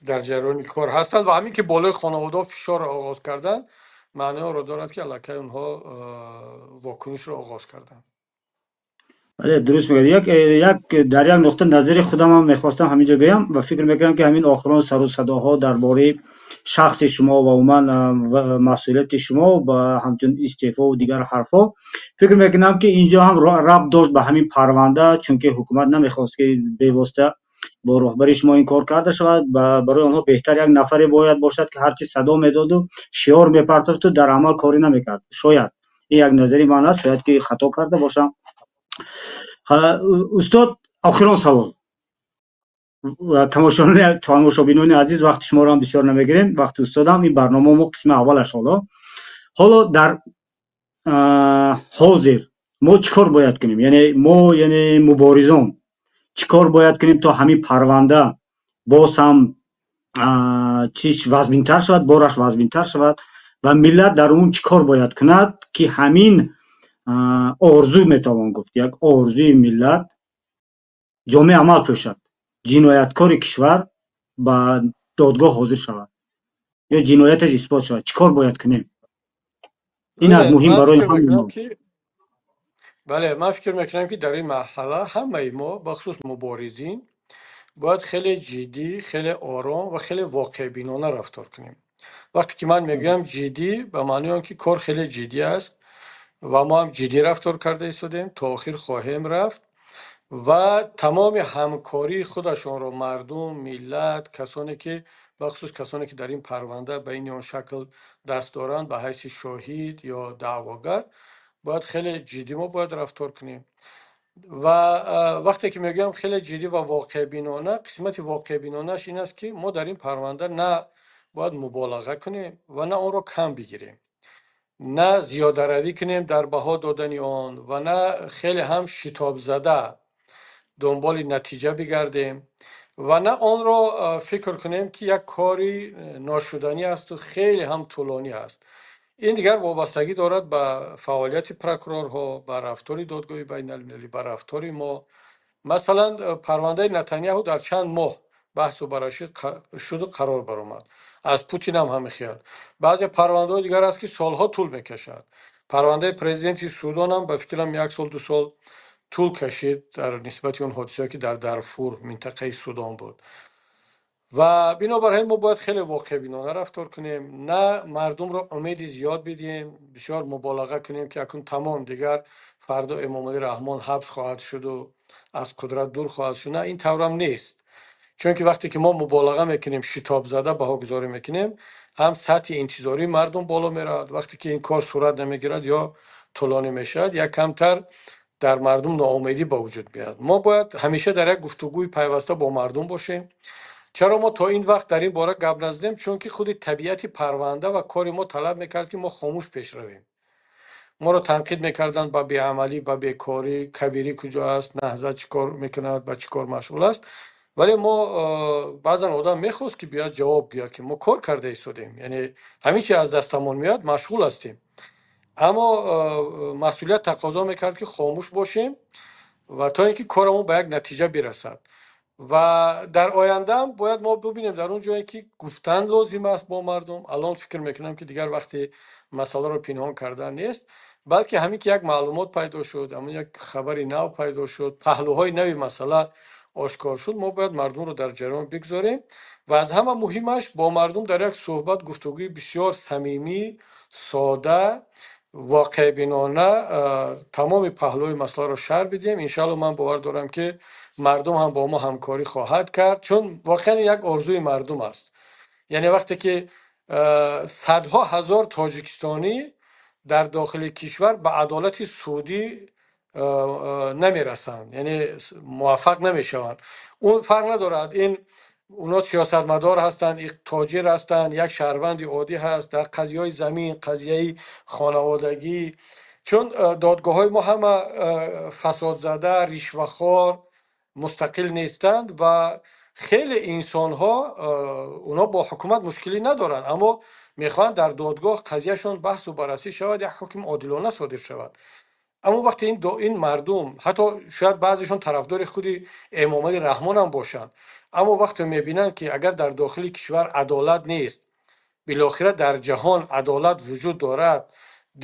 дар ҷараёни кор ҳастанд. Ва ҳамин ки болои хонаводаҳо фишорро оғоз карданд, маънои онро дорад, ки аллакай онҳо вокунишро оғоз карданд. Бале, дуруст мегӯяд. Як дар як нуқта назари худамам мехостам ҳаминҷо гӯям ва фикр мекунам, ки ҳамин охирон сару садоҳо дар бораи шахси шумо ва умуман масъулияти шумо ба ҳамчун истеъфову дигар ҳарфҳо, фикр мекунам, ки инҷо ҳам рабт дошт ба ҳамин парванда, чунки ҳукумат намехост, ки бевосита бо роҳбари шумо ин кор карда шавад. Барои онҳо беҳтар як нафаре бояд бошад, ки ҳарчи садо медоду шиор мепартофту дар амал корӣ намекард. Шояд Ин як назари ман аст, шояд ки хато карда бошам. Устод, охирон савол. Тамошобинони азиз, вақти шуморо ҳам бисёр намегирем, вақти устодам. Ин барнома мо қисми аввалаш. Ҳоло дар ҳозир мо чӣ кор бояд кунем? Яъне мо, яъне муборизон чӣ кор бояд кунем, то ҳамин парванда боз ҳам чиш вазминтар шавад, бораш вазминтар шавад ва миллат дар умум чӣ кор бояд кунад, ки ҳамин орзу, метавон гуфт, як орзуи миллат ҷомеи амал пӯшад, ҷинояткори кишвар ба додгоҳ ҳозир шавад ё ҷинояташ исбот шавад? Чӣ кор бояд кунем? Ин аз муҳим барои. Бале, ман фикр мекунам, ки дар ин марҳала ҳамаи мо, бахусус муборизин, бояд хеле ҷиддӣ, хеле ором ва хеле воқеъбинона рафтор кунем. Вақте ки ман мегӯям ҷиддӣ, ба маънои он ки кор хеле ҷиддӣ аст ва мо ҳам ҷиддӣ рафтор карда истодем, то охир хоҳем рафт ва тамоми ҳамкории худашонро мардум, миллат, касоне ки, бахусус касоне ки дар ин парванда ба ин ё он шакл даст доранд, ба ҳайси шоҳид ё даъвогар, бояд хеле ҷиддӣ мо бояд рафтор кунем. Ва вақте ки мегӯям хеле ҷиддӣ ва воқеъбинона, қисмати воқеъбинонааш ин аст, ки мо дар ин парванда на бояд муболиға кунем ва на онро кам бигирем, на зиёдаравӣ кунем дар баҳо додани он ва на хеле ҳам шитобзада дунболи натиҷа бигардем ва на онро фикр кунем, ки як кори ношуданӣ асту хеле ҳам тӯлонӣ аст. Ин дигар вобастагӣ дорад ба фаъолияти прокурорҳо, ба рафтори додгоҳи байналмилалӣ, ба рафтори мо. Масалан, парвандаи Натаньяҳу дар чанд моҳ баҳсу баррасӣ шуду қарор баромад. Аз Путин ҳам ҳамин хел. Баъзе парвандаҳои дигар аст, ки солҳо тӯл мекашад. Парвандаи президенти Судон ҳам, ба фикрам, як сол, 2 сол тӯл кашид дар нисбати он ҳодисае, ки дар Дарфур, минтақаи Судон буд. Ва бинобар ҳамин мо бояд хеле воқеъбинона рафтор кунем, на мардумро умеди зиёд бидиҳем, бисёр муболиға кунем, ки акнун тамом, дигар фардо Эмомалӣ Раҳмон ҳабс хоҳад шуду аз қудрат дур хоҳад шуд. На, ин таврам нест, чунки вақте ки мо муболиға мекунем, шитобзада баҳогузорӣ мекунем, ҳам сатҳи интизории мардум боло меравад. Вақте ки ин кор сурат намегирад ё тӯлонӣ мешавад, як камтар дар мардум ноумедӣ ба вуҷуд меояд. Мо бояд ҳамеша дар як гуфтугӯи пайваста бо мардум бошем. Чаро мо то ин вақт дар ин бора гап назадем? Чунки худи табиати парванда ва кори мо талаб мекард, ки мо хомӯш пеш равем. Моро танқид мекарданд ба беамалӣ, ба бекорӣ: Кабирӣ куҷо аст, Наҳзат чӣ кор мекунад, ба чӣ кор машғул аст? Вале мо, баъзан одам мехост, ки биёяд, ҷавоб гӯяд, ки мо кор карда истодем, яъне ҳамин чи аз дастамон меояд, машғул ҳастем, аммо масъулият тақозо мекард, ки хомӯш бошем ва то ин ки корамон ба як натиҷа бирасад. Ва дар ояндаам бояд мо бубинем, дар он ҷое ки гуфтан лозим аст бо мардум. Алон фикр мекунам, ки дигар вақти масъаларо пинҳон кардан нест, балки ҳамин ки як маълумот пайдо шуд, ҳамин як хабари нав пайдо шуд, паҳлӯҳои нави масъала ошкор шуд, мо бояд мардумро дар ҷараён бигзорем ва аз ҳама муҳимаш бо мардум дар як суҳбат, гуфтугӯи бисёр самимӣ, сода, воқеъбинона тамоми паҳлӯи масъаларо шарҳ бидиҳем. Иншаалло, ман бовар дорам, ки мардум ҳам бо мо ҳамкорӣ хоҳад кард, чун воқеан як орзуи мардум аст. Яъне вақте ки садҳо ҳазор тоҷикистонӣ дар дохили кишвар ба адолати судӣ намерасанд, яъне муваффақ намешаванд, он фарқ надорад, ин онҳо сиёсатмадор ҳастанд, тоҷир ҳастанд, як шаҳрванди оддӣ ҳаст, дар қазияҳои замин, қазияи хонаводагӣ, чун додгоҳҳои мо ҳама фасодзада, ришвахор, мустақил нестанд ва хеле инсонҳо, онҳо бо ҳукумат мушкилӣ надоранд, аммо мехоҳанд дар додгоҳ қазияшон баҳсу баррасӣ шавад, як ҳукми одилона содир шавад. Аммо вақте ин мардум, ҳатто шояд баъзешон тарафдори худи Эмомалӣ Раҳмон ҳам бошанд, аммо вақте мебинанд, ки агар дар дохили кишвар адолат нест, билохира дар ҷаҳон адолат вуҷуд дорад,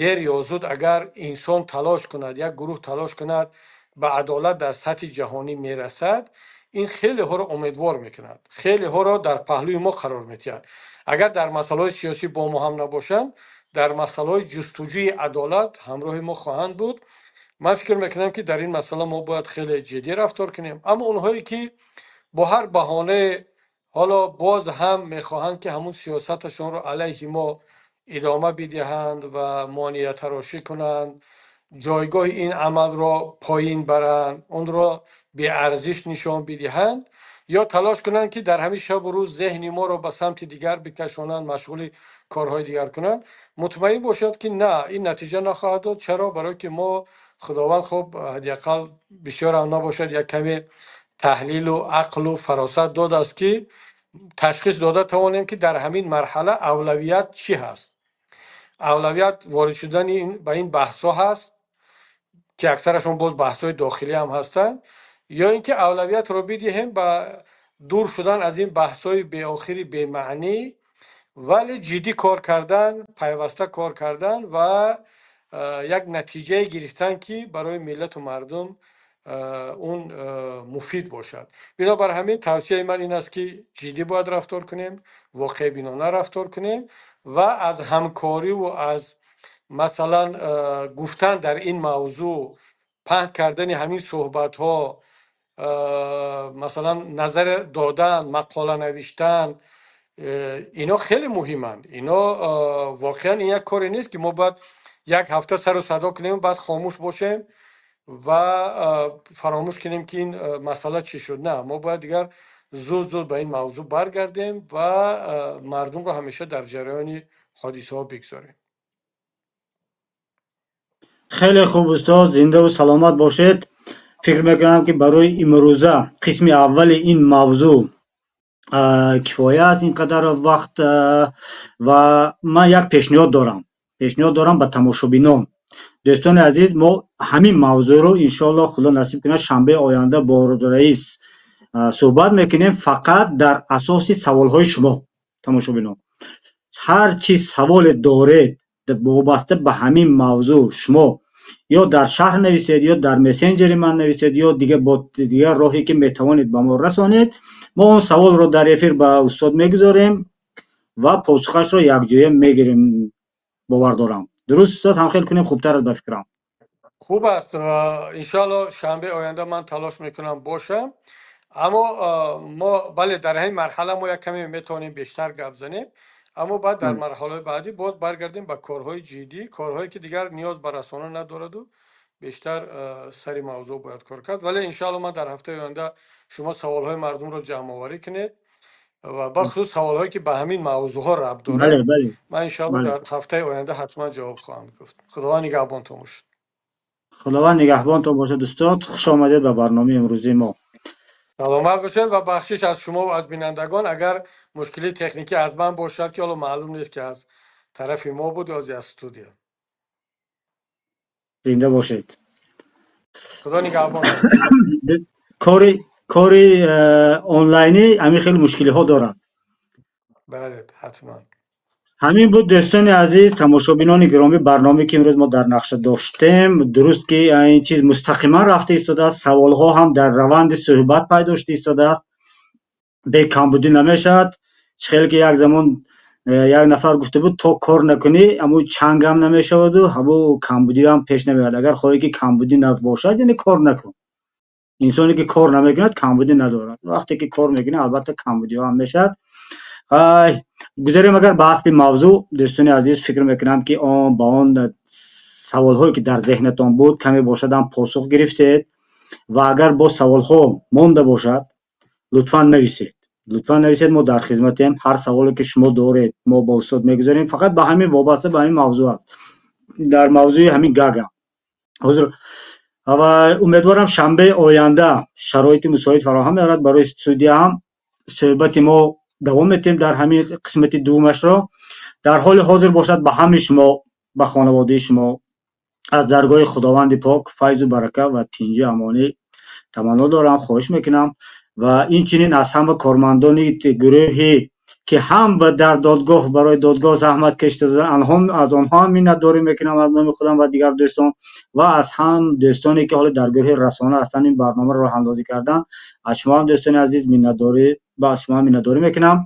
дер ё зуд агар инсон талош кунад, як гурӯҳ талош кунад, ба адолат дар сатҳи ҷаҳонӣ мерасад, ин хелеҳоро умедвор мекунад, хелеҳоро дар паҳлӯи мо қарор медиҳад. Агар дар масъалаҳои сиёсӣ бо мо ҳам набошанд, дар масъалаҳои ҷустуҷӯи адолат ҳамроҳи мо хоҳанд буд. Ман фикр мекунам, ки дар ин масъала мо бояд хеле ҷиддӣ рафтор кунем. Аммо онҳое ки бо ҳар баҳонае ҳоло боз ҳам мехоҳанд, ки ҳамун сиёсаташонро алайҳи мо Идома бидиҳанд ва монеатарошӣ кунанд, ҷойгоҳи ин амалро поин баранд, онро беарзиш нишон бидиҳанд ё талош кунанд, ки дар ҳамин шабу рӯз зеҳни моро ба самти дигар бикашонанд, машғули корҳои дигар кунанд, мутмаин бошад, ки на, ин натиҷа нахоҳад дод. Чаро? Барое ки мо Худованд хуб ҳадди ақал бисёр ҳам набошад, як каме таҳлилу ақлу фаросат додааст, ки ташхис дода тавонем, ки дар ҳамин марҳала авлавият чӣ ҳаст. Авлавият ворид шудани ба ин баҳсҳо ҳаст, ки аксарашон боз баҳсҳои дохилӣ ҳам ҳастанд, ё ин ки авлавиятро бидиҳем ба дур шудан аз ин баҳсҳои беохири бемаънӣ, вале ҷиддӣ кор кардан, пайваста кор кардан ва як натиҷае гирифтан, ки барои миллату мардум он муфид бошад. Бинобар ҳамин тавсияи ман ин аст, ки ҷиддӣ бояд рафтор кунем, воқеъбинона рафтор кунем ва аз ҳамкориву аз масалан гуфтан дар ин мавзӯъ, паҳн кардани ҳамин суҳбатҳо, масалан назар додан, мақола навиштан, ино хеле муҳиманд. Ино воқеан ин як коре нест, ки мо бояд як ҳафта сару садо кунем, баъд хомӯш бошем ва фаромӯш кунем, ки ин масъала чӣ шуд. На, мо бояд дигар зуд зуд ба ин мавзӯъ баргардем ва мардумро ҳамеша дар ҷараёни ҳодисаҳо бигзорем. Хеле хуб, устод, зиндаву саломат бошед. Фикр мекунам, ки барои имрӯза қисми аввали ин мавзӯъ кифоя аст ин қадар вақт. Ва ман як пешниҳод дорам ба тамошобинон. Дӯстони азиз, мо ҳамин мавзӯъро, иншоаллоҳ, Худо насиб кунад, шанбеи оянда бо раис суҳбат мекунем, фақат дар асоси саволҳои шумо, тамошобинон. Ҳар чи саволе доред вобаста ба ҳамин мавзӯъ, шумо ё дар шарҳ нависед, ё дар мессенҷери ман нависед, ё дигар бо дигар роҳе, ки метавонед, ба мо расонед. Мо он саволро дар эфир ба устод мегузорем ва посухашро якҷоя мегирем. Бовар дорам, дуруст, устод, ҳамхел кунем хубтар аст, ба фикрам. Хуб аст. Иншоалло, шанбеи оянда ман талош мекунам бошам, аммо мо, бале, дар ҳамин марҳала мо як каме метавонем бештар гап занем, аммо баъд дар марҳалаҳои баъдӣ боз баргардем ба корҳои ҷиддӣ, корҳое, ки дигар ниёз ба расона надораду бештар сари мавзӯъ бояд кор кард. Вале иншоалло, ман дар ҳафтаи оянда, шумо саволҳои мардумро ҷамъоварӣ кунед ва бахусус саволҳое, ки ба ҳамин мавзӯъҳо рабт дорад, ман иншоалло дар ҳафтаи оянда ҳатман ҷавоб хоҳам гуфт. Худованд нигаҳбонтон бошад. Худованд нигаҳбонтон бошад, устод. Хуш омадед ба барномаи имрӯзии мо. Саломат бошед ва бахшиш аз шумо ва аз бинандагон, агар мушкили техникӣ аз ман бошад, ки ҳоло маълум нест, ки аз тарафи мо буд ё аз студия. Зинда бошед. Худо нигаҳбон. Кори онлайнӣ ҳамин хеле мушкилиҳо дорад. Бале, ҳатман. Ҳамин буд, дӯстони азиз, тамошобинони гиромӣ, барномае, ки имрӯз мо дар нақша доштем. Дуруст, ки ин чиз мустақиман рафта истодааст, саволҳо ҳам дар раванди суҳбат пайдо шуда истодааст, бекамбудӣ намешавад. Чӣ хеле ки як замон як нафар гуфта буд: то кор накунӣ, ҳамун чангам намешаваду ҳамун камбудиам пеш намеояд. Агар хоҳӣ, ки камбудӣ набошад, яъне кор накун. Инсоне, ки кор намекунад, камбудӣ надорад. Вақте ки кор мекунӣ, албатта, камбудиҳо ҳам мешавад. Гузарем агар ба асли мавзӯъ, дӯстони азиз, фикр мекунам, ки он ба он саволҳое, ки дар зеҳнатон буд, каме бошад ҳам посух гирифтед. Ва агар боз саволҳо монда бошад, лутфан нависед, лутфан нависед, мо дар хизматем. Ҳар саволе, ки шумо доред, мо ба устод мегузорем, фақат ба ҳамин вобаста ба ҳамин мавзӯъ аст, дар мавзӯи ҳамин Гага ҳозир. Ва умедворам, шанбеи оянда шароити мусоид фароҳам меорад барои студия ҳам, суҳбати мо давом метиҳем дар ҳамин қисмати дуввумашро. Дар ҳоли ҳозир бошад, ба ҳамаи шумо, ба хонаводаи шумо аз даргоҳи Худованди пок файзу барака ва тинҷу амонӣ таманно дорам, хоҳиш мекунам. Ва инчунин аз ҳама кормандони гурӯҳе, ки ҳам дар додгоҳ барои додгоҳ заҳмат кашида, аз онҳо ҳам миннатдорӣ мекунам аз номи худам ва дигар дӯстон, ва аз ҳам дӯстоне, ки ҳоло дар гурӯҳи расона ҳастанд, ин барномаро роҳандозӣ карданд, аз шумо ҳам, дӯстони азиз, миннатдорӣ, ба шумо ҳам миннатдорӣ мекунам.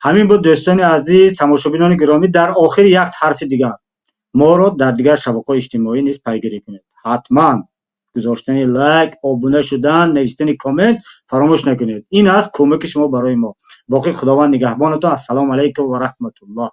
Ҳамин буд, дӯстони азиз, тамошобинони гиромӣ. Дар охир як ҳарфи дигар: моро дар дигар шабакаҳои иҷтимоӣ низ пайгирӣ кунед. Ҳатман гузоштани лайк, обуна шудан, навиштани коммент фаромӯш накунед. Ин аст кӯмаки шумо барои мо. Боқӣ Худованд нигаҳбонатон. Ассалому алайкум ва раҳматуллоҳ.